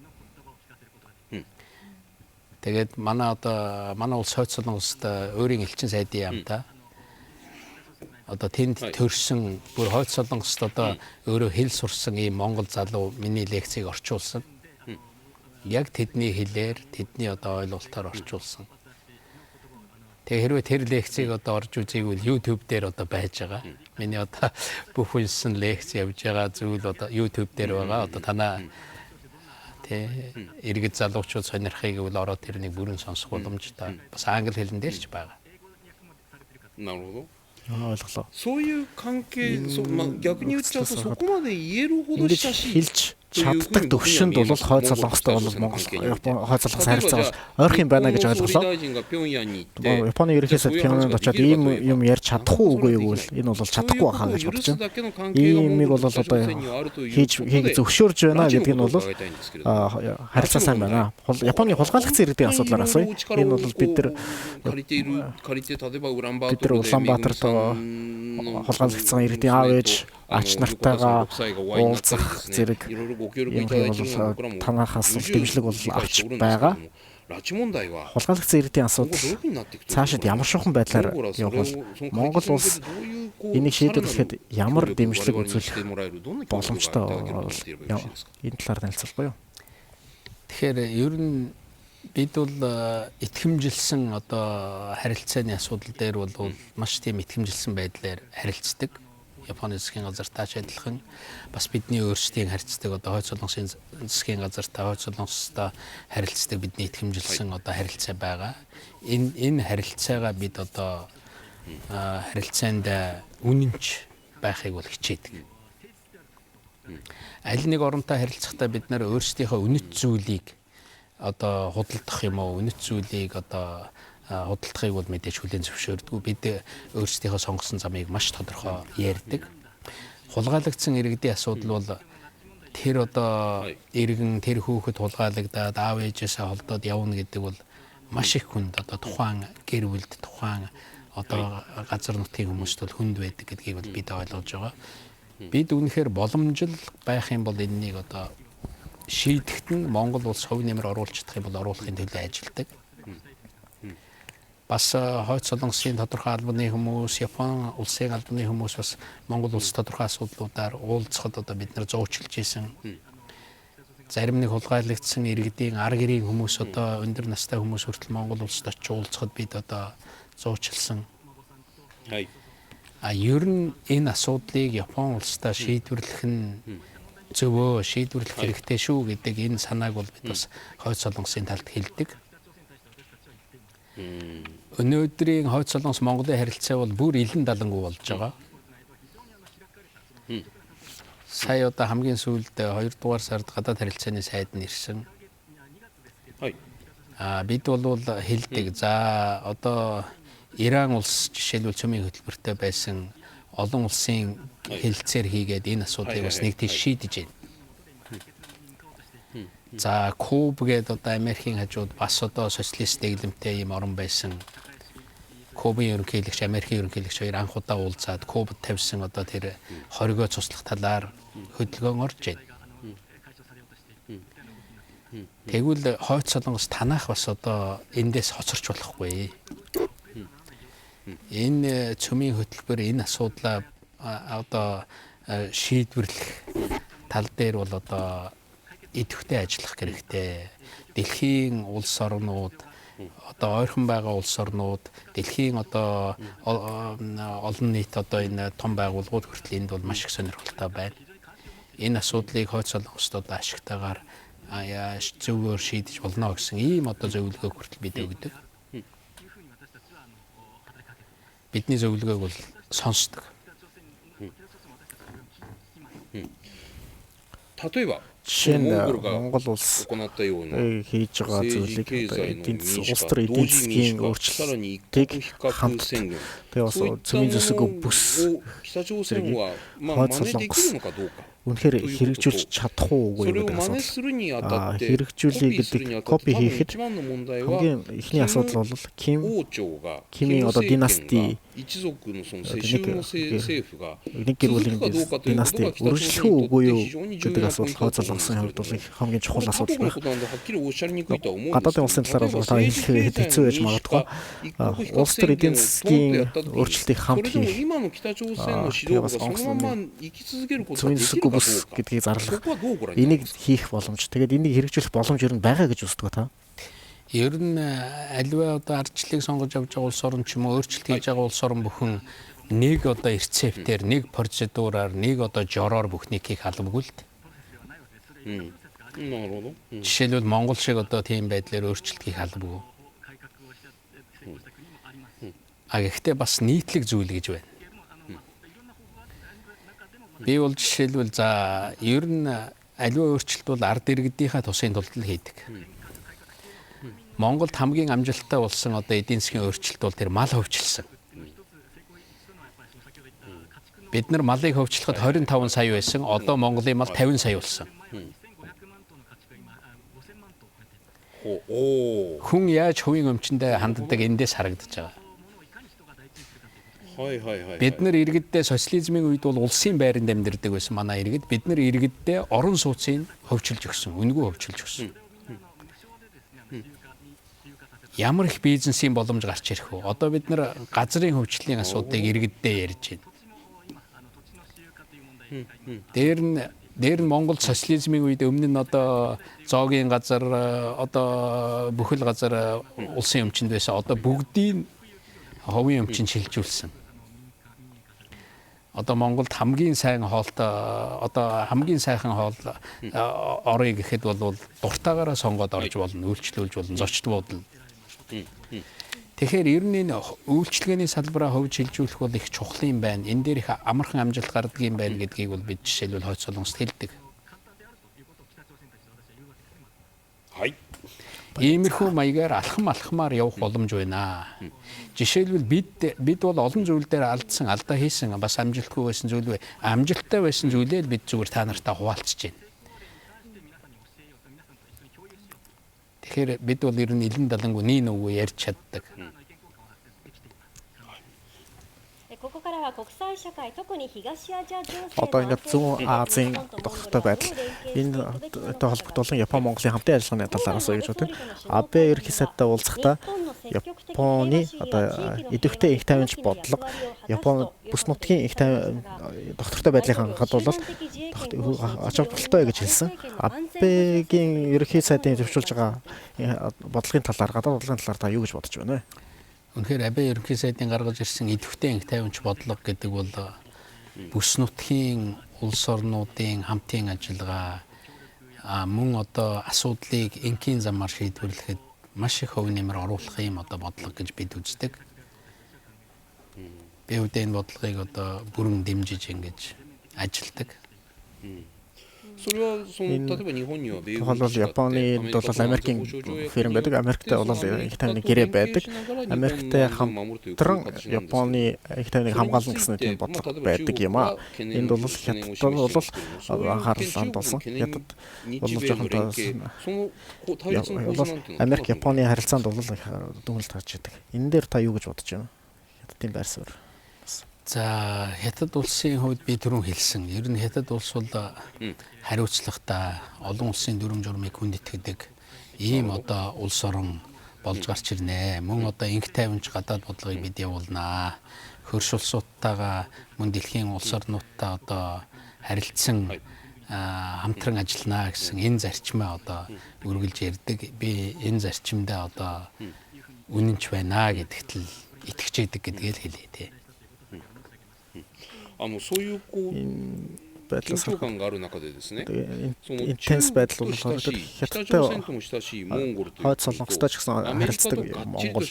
Тэгээд манай одоо манай улс Хойд Солонгост өөрийн элчин сайдын яамтай одоо тэнд төрсөн бүр Хойд Солонгост одоо өөрөө хэл сурсан ийм монгол залуу миний лекцийг орчуулсан. Яг тэдний хэлээр, тэдний одоо ойлголтоор орчуулсан. Тэгээ хэрвээ тэр лекцийг одоо орж үзээгүй YouTube дээр одоо байж байгаа. Миний одоо бүх уншсан лекц явж байгаа зүйл одоо YouTube дээр байгаа. Одоо танаа тий иргэд залуучууд сонирхыг бол ороод тэрнийг бүрэн сонсох боломжтой. Бас англи хэлэн дээр ч байгаа. Ойлголоо. Ингэж хэлж чаддаг төвшөнд бол Хойд Солонгостой бол Монгол Хойд Солонгос харилцаа бол ойрхон юм байна гэж ойлголоо. Японы ерөнхий сайд Пхёньянд очиод ийм юм ярьж чадах уу үгүй юу гэвэл энэ бол чадахгүй байхаа гэж бодож байна. Ийм юмыг бол одоо хийж зөвшөөрж байна гэдэг нь бол харилцаа сайн байна. Японы хулгайлагдсан иргэдийн асуудлаар асууя. Энэ бол бид нар Улаанбаатарт хулгайлагдсан иргэдийн аав ээж ач нартайгаа уулзах зэрэг юм бол танахаас дэмжлэг бол авч байгаа. Хулгайлагдсан иргэдийн асуудал цаашид ямар шухан байдлаар явах бол Монгол улс энийг шийдвэрлэхэд ямар дэмжлэг үзүүлэх боломжтой бол энэ талаар танилцуулахгүй юу? Тэгэхээр ер нь бид бол итгэмжилсэн одоо харилцааны асуудал дээр бол маш тийм итгэмжилсэн байдлаар харилцдаг. Японы засгийн газартай ч адилхан бас бидний өөрсдийн харьцдаг одоо хойд солонгосын засгийн газартай, хойд солонгостой харилцдаг бидний итгэмжилсэн одоо харилцаа байгаа. Энэ харилцаагаа бид одоо харилцаанд үнэнч байхыг бол хичээдэг. Аль нэг оронтой харилцахдаа бид нар өөрсдийнхөө үнэт зүйлийг одоо худалдах юм уу, үнэт зүйлийг одоо худалдахыг бол мэдээж хүлээн зөвшөөрдөг. Бид өөрсдийнхөө сонгосон замыг маш тодорхой ярьдаг. Хулгайлагдсан иргэдийн асуудал бол тэр одоо иргэн тэр хүүхэд хулгайлагдаад аав ээжээсээ холдоод явна гэдэг бол маш их хүнд одоо тухайн гэр бүлд, тухайн одоо газар нутгийн хүмүүст бол хүнд байдаг гэдгийг бол бид ойлгож байгаа. Бид үнэхээр боломжтой байх юм бол энэнийг одоо шийдэхэд нь Монгол улс хувь нэмэр оруулж чадах юм бол оруулахын төлөө ажилладаг. Бас хойд солонгосын тодорхой албаны хүмүүс, Япон улсын албаны хүмүүс бас Монгол улс тодорхой асуудлуудаар уулзахад одоо бид нар зуучилж исэн. Зарим нэг хулгайлагдсан иргэдийн ар гэрийн хүмүүс одоо өндөр настай хүмүүс хүртэл Монгол улсад очиж уулзахад бид одоо зуучилсан. А ер нь энэ асуудлыг Япон улстай шийдвэрлэх нь зөвөө, шийдвэрлэх хэрэгтэй шүү гэдэг энэ санааг бол бид бас хойд солонгосын талд хэлдэг. Өнөөдрийн хойд солонгос Монголын харилцаа бол бүр илэн далангүй болж байгаа. Сая одоо хамгийн сүүлд 2 дугаар сард гадаад харилцааны сайд нь ирсэн. Бид бол хэлдэг. За одоо Иран улс жишээлбэл цөмийн хөтөлбөртэй байсан олон улсын хэлэлцээр хийгээд энэ асуудлыг бас нэг тийш шийдэж байна. За Куб гэдэг одоо Америкийн хажууд бас одоо социалист дэглэмтэй ийм орн байсан. Кубын ерөнхийлөгч, Америкийн ерөнхийлөгч хоёр анх удаа уулзаад Кубад тавьсан одоо тэр хоригоо цуслах талаар хөдөлгөөн орж байна. Тэгвэл хойд солонгос танах бас одоо эндээс хоцорч болохгүй. Энэ цөмийн хөтөлбөр энэ асуудлаа одоо шийдвэрлэх тал дээр бол одоо идэвхтэй ажиллах хэрэгтэй. Дэлхийн улс орнууд одоо ойрхон байгаа улс орнууд, дэлхийн одоо олон нийт одоо энэ том байгууллагууд хүртэл энд бол маш их сонирхолтой байна. Энэ асуудлыг хойд солонгост одоо ашигтайгаар зөвөөр шийдэж болно гэсэн ийм одоо зөвлөгөө хүртэл бид өгдөг. Бидний зөвлөгөөг бол сонсдог. Жишээ нь Монгол улс хийж байгаа зүйлийг одоо улс төр эдийн засгийн өөрчлөлтийг хамт тэгээ бас цөмийн зэсэг бүс зэрэг хойд солонгос үнэхээр хэрэгжүүлж чадах уу үгүй гэдэг асуудал. Хэрэгжүүлэе гэдэг копи хийхэд хамгийн эхний асуудал бол Кимийн одоо династи нэг гэр бүлийн династи үргэлжлэх үү үгүй юу гэдэг асуудал хойд солонгосын хувьд бол хамгийн чухал асуудал байна. Гадаадын улсын талаар бол та хэлэх хэцүү байж магадгүй. Улс төр эдийн засгийн өөрчлөлтийг хамт хийх. Тэгээ бас цөмийн зэсэг бүс гэдгийг зарлах. Энийг хийх боломж. Тэгээд энийг хэрэгжүүлэх боломж ер нь байгаа гэж үздэг та. Ер нь аливаа одоо ардчлалыг сонгож авч байгаа улс орн ч юм уу өөрчлөлт хийж байгаа улс орн бүхэн нэг одоо рецептээр, нэг процедураар, нэг одоо жороор бүхнийг хийх албагүй л дээ. Жишээлбэл Монгол шиг одоо тийм байдлаар өөрчлөлт хийх албагүй. А гэхдээ бас нийтлэг зүйл гэж байна. Би бол жишээлбэл за ер нь аливаа өөрчлөлт бол ард иргэдийнхээ тусын тулд л хийдэг. Монголд хамгийн амжилттай болсон одоо эдийн засгийн өөрчлөлт бол тэр мал хөвчлсөн. Бид нар малыг хөвчлөхөд 25 сая байсан. Одоо Монголын мал 50 сая болсон. Хүн яаж хувийн өмчөндөө ханддаг эндээс харагдаж байгаа. Бид нар иргэддээ социализмын үед бол улсын байранд амьдардаг байсан манай иргэд. Бид нар иргэддээ орон сууцыг хөвчилж өгсөн, үнэгүй хөвчилж өгсөн. Ямар их бизнесийн боломж гарч ирэх вэ? Одоо бид нар газрын хөвчлөлийн асуудлыг иргэддээ ярьж байна. Дээр нь Монгол социализмын үед өмнө нь одоо зоогийн газар, одоо бүхэл газар улсын өмчөнд байсан. Одоо бүгдийг хувийн өмчөнд шилжүүлсэн. Одоо Монголд хамгийн сайн хоолтой одоо хамгийн сайхан хоол орё гэхэд бол дуртаагаараа сонгоод орж болно, үйлчлүүлж болно, зочд буудал. Тэгэхээр ер нь энэ үйлчилгээний салбараа хөвж хилжүүлэх бол их чухал юм байна. Энэ дээр их амархан амжилт гардаг юм байна гэдгийг бол бид жишээлбэл хойд солонгост хэлдэг. Иймэрхүү маягаар алхам алхмаар явах боломж байна. Жишээлбэл бид бол олон зүйл дээр алдсан, алдаа хийсэн, бас амжилтгүй байсан зүйл бай. Амжилттай байсан зүйлээ л бид зүгээр та нартай хуваалцаж байна. Тэгэхээр бид бол ер нь илэн далангүй нэг нүггүй ярьж чаддаг. Одоо ингээд зүүн Азийн тогтвортой байдал энэ холбогдуулан Япон Монголын хамтын ажиллагааны талаар асууя гэж бодсон. Абе ерөнхий сайдтай уулзахдаа Японы одоо идэвхтэй энх тавимж бодлого Япон бүс нутгийн энх тогтвортой байдлыг хангахад бол ач холбогдолтой гэж хэлсэн. Абегийн ерөнхий сайдын зөвшөөрж байгаа бодлогын талаар, гадаад бодлогын талаар та юу гэж бодож байна вэ? Үнэхээр Абе ерөнхий сайдын гаргаж ирсэн идэвхтэй энх тавимж бодлого гэдэг бол бүс нутгийн улс орнуудын хамтын ажиллагаа мөн одоо асуудлыг энхийн замаар шийдвэрлэхэд маш их хувь нэмэр оруулах юм одоо бодлого гэж бид үздэг. Би үдэ энэ бодлогыг одоо бүрэн дэмжиж ингэж ажилладаг. Тухайлбал Японы бол Америкийн фирм байдаг. Америктэй бол энх тайвны гэрээ байдаг. Америктэй хамтран Японы энх тайвныг хамгаална гэсэн тийм бодлого байдаг юм аа. Энд бол Хятад бол анхаарал хандуулсан. Хятад бол жоохон Америк Японы харилцаанд бол дүгнэлт гарч идэг. Энэ дээр та юу гэж бодож байна? Хятадын байр суурь. За, Хятад улсын хувьд би түрүүн хэлсэн. Ер нь Хятад улс бол хариуцлагатай, олон улсын дүрм журмыг хүндэтгэдэг ийм одоо улс орон болж гарч ирнэ. Мөн одоо энх тавимж гадаад бодлогыг бид явуулнаа. Хөрш улсуудтайгаа мөн дэлхийн улс орнуудтай одоо харилцсан хамтран ажилланаа гэсэн энэ зарчмаа одоо үргэлж ярьдаг. Би энэ зарчимдаа одоо үнэнч байна гэдэгт л итгэж идэг гэдгээ л хэлье тий. Байдлаас интенс байдал бол Хятадтай хойд солонгостой ч гэсэн харилцдаг Монгол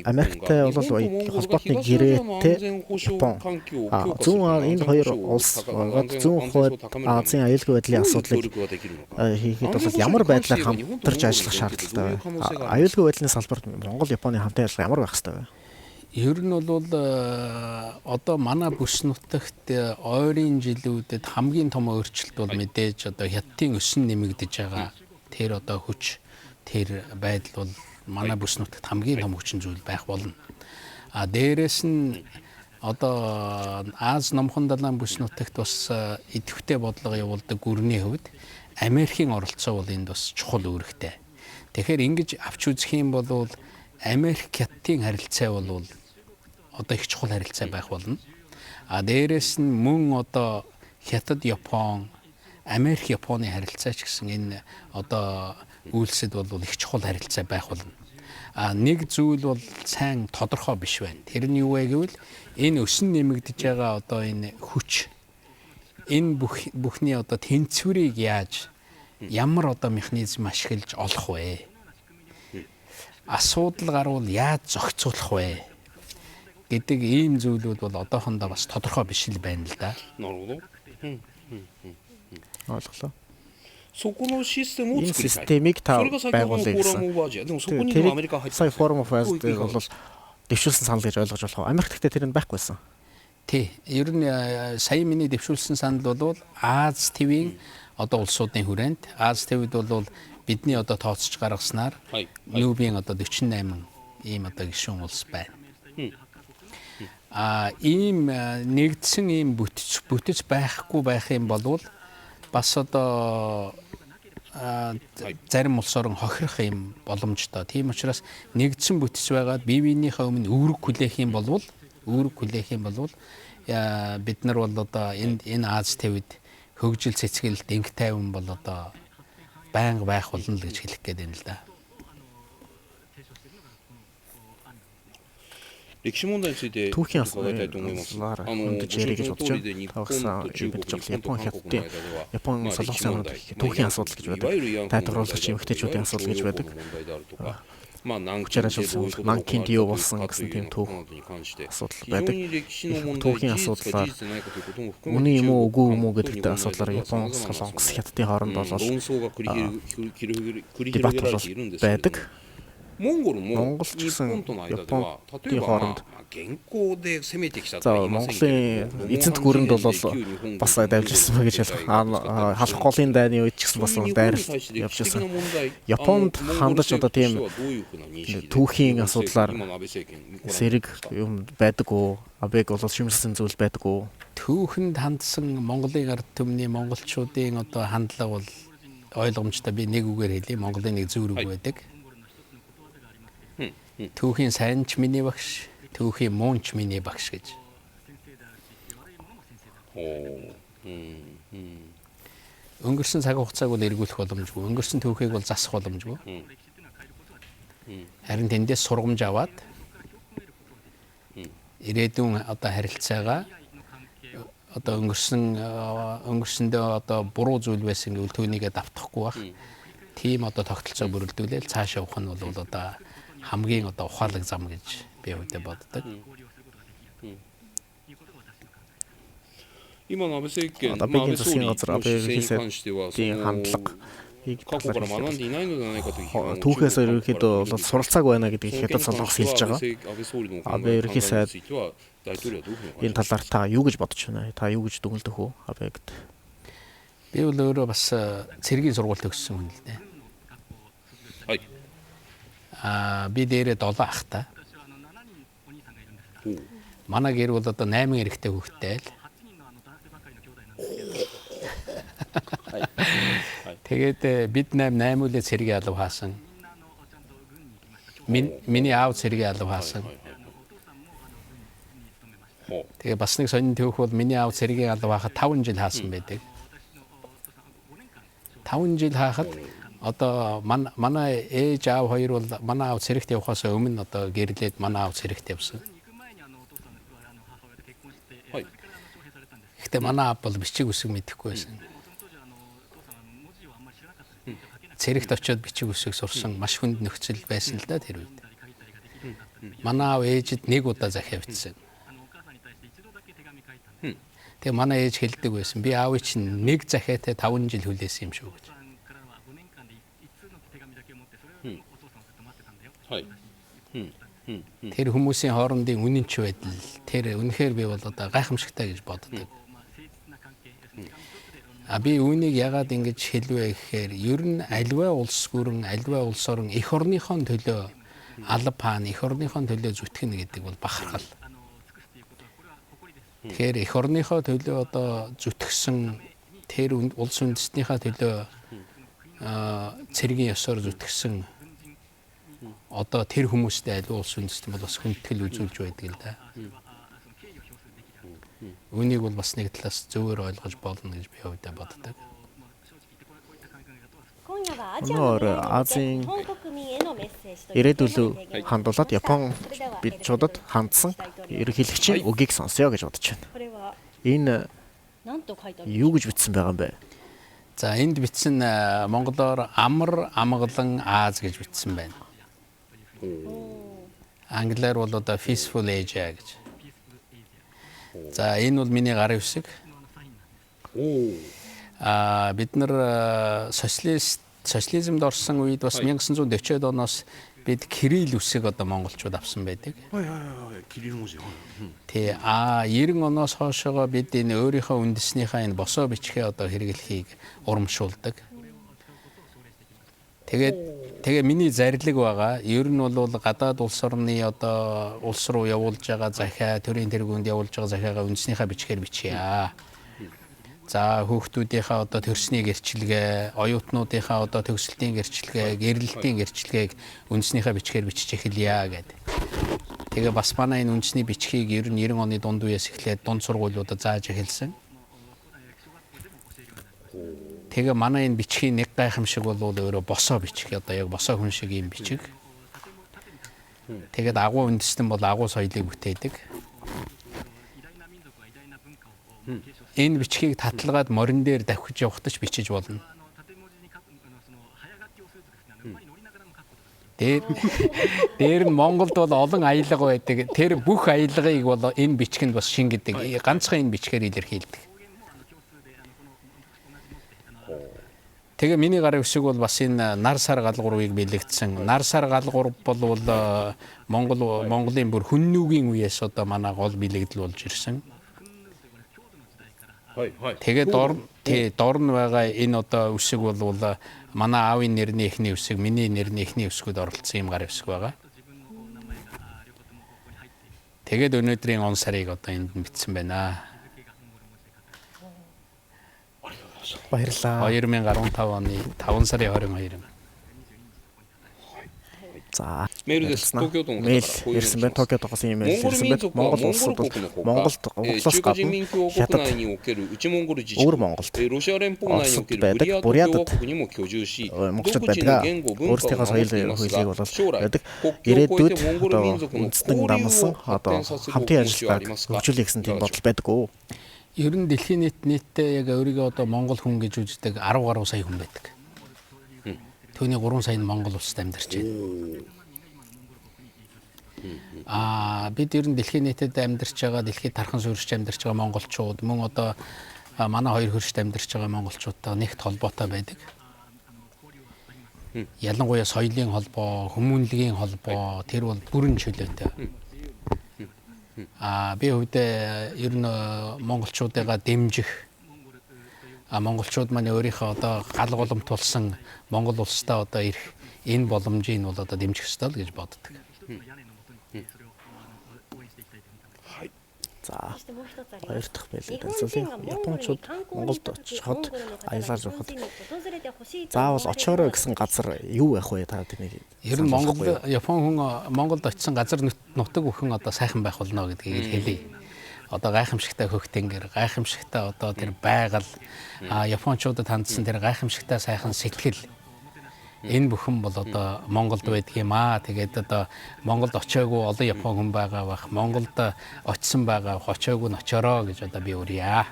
Америктай бол холбоотны гэрээтэй Япон зүүн энэ хоёр улс зүүн хойд Азийн аюулгүй байдлын асуудлыг хийхэд бол ямар байдлаар хамтарч ажиллах шаардлагатай вэ? Аюулгүй байдлын салбарт Монгол Японы хамтын ажиллагаа ямар байх ёстой вэ? Ер нь бол одоо манай бүс нутагт ойрын жилүүдэд хамгийн том өөрчлөлт бол мэдээж одоо Хятадын өсөн нэмэгдэж байгаа. Тэр одоо хүч, тэр байдал бол манай бүс нутагт хамгийн том хүчин зүйл байх болно. А дээрэс нь одоо Аз номхон далайн бүс нутагт бас идэвхтэй бодлого явуулдаг гүрний хувьд Америкийн оролцоо бол энд бас чухал үүрэгтэй. Тэгэхээр ингэж авч үзэх юм бол Америк Хятадын харилцаа бол одоо их чухал харилцаа байх болно. А дээрэс нь мөн одоо Хятад Япон, Америк Японы харилцаа ч гэсэн энэ одоо үйлсэд бол их чухал харилцаа байх болно. А нэг зүйл бол сайн тодорхой биш байна. Тэр нь юу вэ гэвэл энэ өсөн нэмэгдэж байгаа одоо энэ хүч, энэ бүхний одоо тэнцвэрийг яаж ямар одоо механизм ашиглаж олох вэ? Асуудал гарвал яаж зохицуулах вэ гэдэг ийм зүйлүүд бол одоохондоо бас тодорхой биш л байна л да. Ойлголоо. Энэ системийг та байгуулъя гэсэн. Тэр сая Forum of Asia бол дэвшүүлсэн санал гэж ойлгож болох уу? Америк гэхдээ тэр нь байхгүйсэн. Тий. Ер нь сая миний дэвшүүлсэн санал бол Аз твийн одоо улсуудын хүрээнд Аз твид бол бидний одоо тооцож гаргаснаар нүүбийн одоо 48 ийм одоо гишүүн улс байна. А ийм нэгдсэн ийм бүтэц байхгүй байх юм бол бас одоо зарим улс орон хохирох юм боломжтой. Тийм учраас нэгдсэн бүтэц байгаад бие биенийхээ өмнө үүрэг хүлээх юм бол бид нар бол одоо энэ Аз твид хөгжил цэцгэлэлт энх тайван бол одоо байнга байх болно л гэж хэлэх гээд байна л да. 歴史問題について Түүхийн 伺いたいと思います。 асуудлаар あのご хөндөж ярих 承 гэж 知の бодож 通りで байна. 日 Та 本 багсан と中国、 мэдж 日本と байгаа Япон 韓国の хятадын 間では、 Япон まあ、歴史 солонгосын 問 хооронд 題、 их まあ、 түүхийн асуудал гэж いわ байдаг. ゆる慰安婦の問題 Тайлбарлуулагч であるとか、い эмэгтэйчүүдийн わゆる асуудал 徴 гэж 用 байдаг. 工の問題であるとか、まあ、南 Хүчээр 京でどう ажилласан いうことが行わ Нанкинд れ юу た болсон かと гэсэн いう тийм ような түүх ことなどに関して、 асуудал 非常 байдаг. に歴史の Их 問題、 түүхийн 事実か асуудлаар 事実でないかということも含め үнэн て юм 中 уу 国、 үгүй 韓 юм уу 国と гэдэгт 日本の間 асуудлаар では Япон 様々なそ солонгос の、 хятадын хооронд うん бол 論争が繰り広げ繰り広げ繰り дебат 広げられ бол ているんですけれど байдаг. も、モンゴルも Монгол ч 日 гэсэн 本との間では、例 Японын えば、まあ хооронд まあ現行で攻めてきた За とは言いませんけれど Монголын も、ノモン эзэнт ハン гүрэнд 事変 бол で旧日本軍 бас とモンゴル дайвж ирсэн ба 軍の гэж 部隊がぶつかったり халах する голын дайны үед ч гэсэн そう бас いう日本に дайралт 対して歴 явж 史的 ирсэн. な問題、あの Японд モンゴル хандаж 政 одоо 府として тийм はどういうふうな認識で、 түүхийн 日本政府、 асуудлаар 今の安倍政権ご覧になって сэрэг ますか。 юм байдаг уу? Абэг бол шимэлсэн зүйл байдаг уу? Түүхэнд хандсан Монголын ард түмний монголчуудын одоо хандлага бол ойлгомжтой би нэг үгээр хэлье. Монголын нэг зүүр үг はい。 байдаг. うん、うん。 Түүхийн сайн ч миний багш, түүхийн муу ч миний багш гэж. ほう。うん、うん、 Өнгөрсөн цаг хугацааг бол эргүүлэх боломжгүй. Өнгөрсөн түүхийг бол засах боломжгүй. うん、うん、 Харин тэндээс сургамж аваад うん。 ирээдүйн одоо харилцаагаа одоо өнгөрсөн өнгөрсөндөө одоо буруу зүйл байсан гэвэл түүнийгээ давтахгүй байх. うん。 Тийм одоо тогтолцоо бүрэлдүүлээл цаашаа явах нь бол одоо хамгийн одоо ухаалаг зам гэж би хувьдаа боддог. うんうん今の安倍政権、 Одоо まあ、 Абегийн 安倍総 засгийн 理 газар の Абе 姿勢に ерөнхий 関しては、そ сайдын хандлага の ийг 過去 талаар から学ん хэлэхэд でいないのではないかという批判を中 түүхээс 国、韓国から ерөнхийдөө 繰り бол 広げてい суралцааг байна そ гэдгийг の хятад 点に関 солонгос して хэлж は байгаа. 安倍政安倍総理のお考 Абе え、考 ерөнхий えに сайд ついては大統領はどういうふうにお感 энэ じになって талаар ますか。 та юу гэж бодож байна? Та юу гэж дүгнэлдэх үү? Абегт. Би бол өөрөө бас цэргийн сургууль төгссөн хүн л дээ. はい。 Аа би дээрээ 7 ахтай. ほう。 Манай гэр бол одоо 8 эрэгтэй хүүхэдтэй л. はい。はい。 Тэгээд бид 8 8-үүлээ цэргийн алба хаасан. ほう。 Миний аав цэргийн алба はい хаасан. はいはいはい。ほ Тэгээ бас нэг сонин түүх бол миний аав цэргийн алба хаахад 5 жил う。う хаасан ん。 байдаг. 5 жил ほ хаахад う。 одоо манай ээж аав хоёр бол манай аав цэрэгт явахаас өмнө одоо гэрлээд манай аав цэрэгт явсан. はい。 Гэхдээ うん。 манай аав бол бичиг үсэг мэдэхгүй うん。 байсан. うん。 Цэрэгт очиод бичиг үсэг うん。 сурсан маш хүнд нөхцөл う байсан ん。 л да тэр үед. うん。うん。 Манай аав ээжид нэг удаа захиа うん。 бичсэн. うん。 Тэгээ манай ээж хэлдэг байсан. Би аавыг чинь нэг захиатай 5 жил хүлээсэн юм шүү гэж. うん。はい。うん。うん。うん。 Тэр хүмүүсийн хоорондын үнэнч байдал тэр үнэхээр би бол одоо гайхамшигтай гэж うん。 боддог. うん。 А би үүнийг ягаад ингэж хэлвэ гэхээр ер нь альва улс гүрэн альва улс орон эх орныхон төлөө うん。 алба хаана эх орныхон төлөө зүтгэнэ гэдэг бол うん。 бахархал. うん。 Тэгэхээр эх орныхоо төлөө одоо зүтгэсэн тэр улс үндэстнийхээ төлөө うん。 цэргийн ёсоор うん。 зүтгэсэн うん。 одоо тэр хүмүүстэй аливаа улс үндэстэн бол бас хүндэтгэл うん。 үзүүлж байдаг л да. うん。うん。 Үүнийг бол бас нэг талаас зөвөр ойлгож болно гэж би хувьдаа боддог. Өнөө орой Азийн ирээдүлөө はい。 хандуулад Япон бидчуудад хандсан は ерөнхийлөгчийн い。 үгийг сонсъё гэж бодож байна. Энэ юу гэж бичсэн байгаа юм бэ? За энд бичсэн монголоор амар амгалан Аз гэж бичсэн байна. ほう。 Англиар бол одоо Peaceful Asia гэж. ほう。 За энэ бол миний гарын үсэг. おお。 А бид нар социализмд орсон үед бас はい。 1940-од оноос бид кирилл үсэг одоо монголчууд авсан байдаг. はいはいはいはい。キリル文字。はい。うん。 Тий а 90 оноос хоошоогоо бид энэ өөрийнхөө үндэснийхээ энэ босоо бичгээ одоо хэрэглэхийг урамшуулдаг. Тэгээд тэгээ миний зарлиг байгаа. Ер нь бол гадаад улс орны одоо улс руу явуулж байгаа захиа, төрийн тэргуунд явуулж байгаа захиагаа үндснийхээ бичгээр бичье. За хүүхдүүдийнхээ одоо төрсний гэрчлэгээ, оюутнуудынхаа одоо төгсөлтийн гэрчлэгээ, гэрлэлтийн гэрчлэгээг үндснийхээ бичгээр бичиж эхэлье гэдэг. Тэгээ бас манай энэ үндэсний бичгийг ер нь 90 оны дунд үеэс эхлээд дунд сургуулиудад зааж эхэлсэн. Тэгээ манай энэ бичгийн нэг гайхамшиг бол өөрөө босоо бичиг одоо яг босоо хүн шиг ийм бичиг. Тэгээд агуу үндэстэн бол агуу соёлыг бүтээдэг. Энэ бичгийг таталгаад морин дээр давхиж явахдаж бичиж болно. Дээр нь Монголд бол олон аялга байдаг. Тэр бүх аялгыг бол энэ бичгэнд бас шингэдэг. Ганцхан энэ бичгээр илэрхийлдэг. Тэгээ миний гарын үсэг бол бас энэ нар сар галгуурыг бэлэгдсэн. Нар сар галгуур бол Монголын бүр хүннүүгийн үеэс одоо манай гол бэлэгдэл болж ирсэн. Тэгээ дор нь байгаа энэ одоо үсэг бол манай аавын нэрний эхний үсэг, миний нэрний эхний үсгүүд оролцсон юм гарын үсэг байгаа. Тэгээд өнөөдрийн он сарыг одоо энд нь бичсэн байна. Баярлалаа. 2015 оны 5 сарын 22-нд. За. メールです。東京都の Мэйл ирсэн байна. Токио дотоос ийм мэйл モンゴル ирсэн 民 байна. 族は Монгол モンゴ улсууд ル бол 国のほか Монголд えー Монголоос 中華人 гадна 民共和国 Хятад 内における内モンゴル自治 өвөр 区 Монголд えーロシア連邦内におけ Оросд るブリ байдаг, ヤート共和 Бурятад 国にも居住し монголчууд 独自の байдаг. 言語文化を Өөрсдийнхөө 守っ соёл ています хөлийг が бол 将来 байдаг. 国境を越え Ирээдүйд てモンゴル民 одоо 族の үндэстэн 交流 дамсан を発 одоо 展させるお хамтын 気持ちはあ ажиллагааг りますか хөгжүүлэх гэсэн い тийм かがでしょ бодол байдаг уу? Ер нь дэлхийн нийт нийтдээ яг өөрийгөө одоо монгол хүн гэж үздэг 10 гаруй сая хүн байдаг. Түүний 3 сая нь Монгол улсад амьдарч байна. Аа бид ер нь дэлхийн нийтэд амьдарч байгаа, дэлхийд тархан суурьшиж амьдарч байгаа монголчууд мөн одоо манай хоёр хөршид амьдарч байгаа монголчуудтай нэгт холбоотой байдаг. Ялангуяа соёлын холбоо, хүмүүнлэгийн холбоо тэр бол бүрэн чөлөөтэй. Аа би хувьдаа ер нь монголчуудыгаа дэмжих монголчууд маань өөрийнхөө одоо гал голомт тулсан Монгол улстай одоо ирэх энэ боломжийг бол одоо дэмжих ёстой л гэж боддог. За. そしてもう一つあり Хоёр ます。 дахь 日 мэйлийг 本人 танилцуулъя. がモンゴルに Япончууд 観光に Монголд 行った時、モ очиход ンゴルの方が аялал 日本 явахад 人に訪れてほしいと заавал 思われる очоорой のは гэсэн газар юу байх вэ? Та тэрнийг Ер нь санал Монгол болгохгүй юу? Япон хүн Монголд очисон газар нутаг бүхэн одоо сайхан байх болно гэдгийг хэлье. Одоо гайхамшигтай хөх тэнгэр, гайхамшигтай одоо тэр байгаль, Япончуудад хандсан тэр гайхамшигтай сайхан сэтгэл энэ бүхэн бол одоо Монголд байдаг юм аа. Тэгээд одоо Монголд очиагүй олон Япон хүн байгаа бах, Монголд очисон байгаа бах, очиагүй нь очоороо гэж одоо би урья.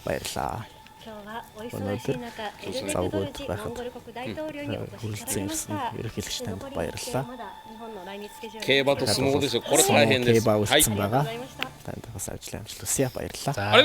Баярлалаа. 今日はお忙しい中、エルベクドルジモンゴル国大統領にお越しいただきました。 Ерөнхийлөгч танд 残り баярлалаа. まだ日本の来日スケジュール 競馬と相撲ですよ。これ大変です。 競馬 はい үлдсэн ありがとう байгаа. ございました。 Танд бас ажлын амжилт хүсье. Баярлалаа. За.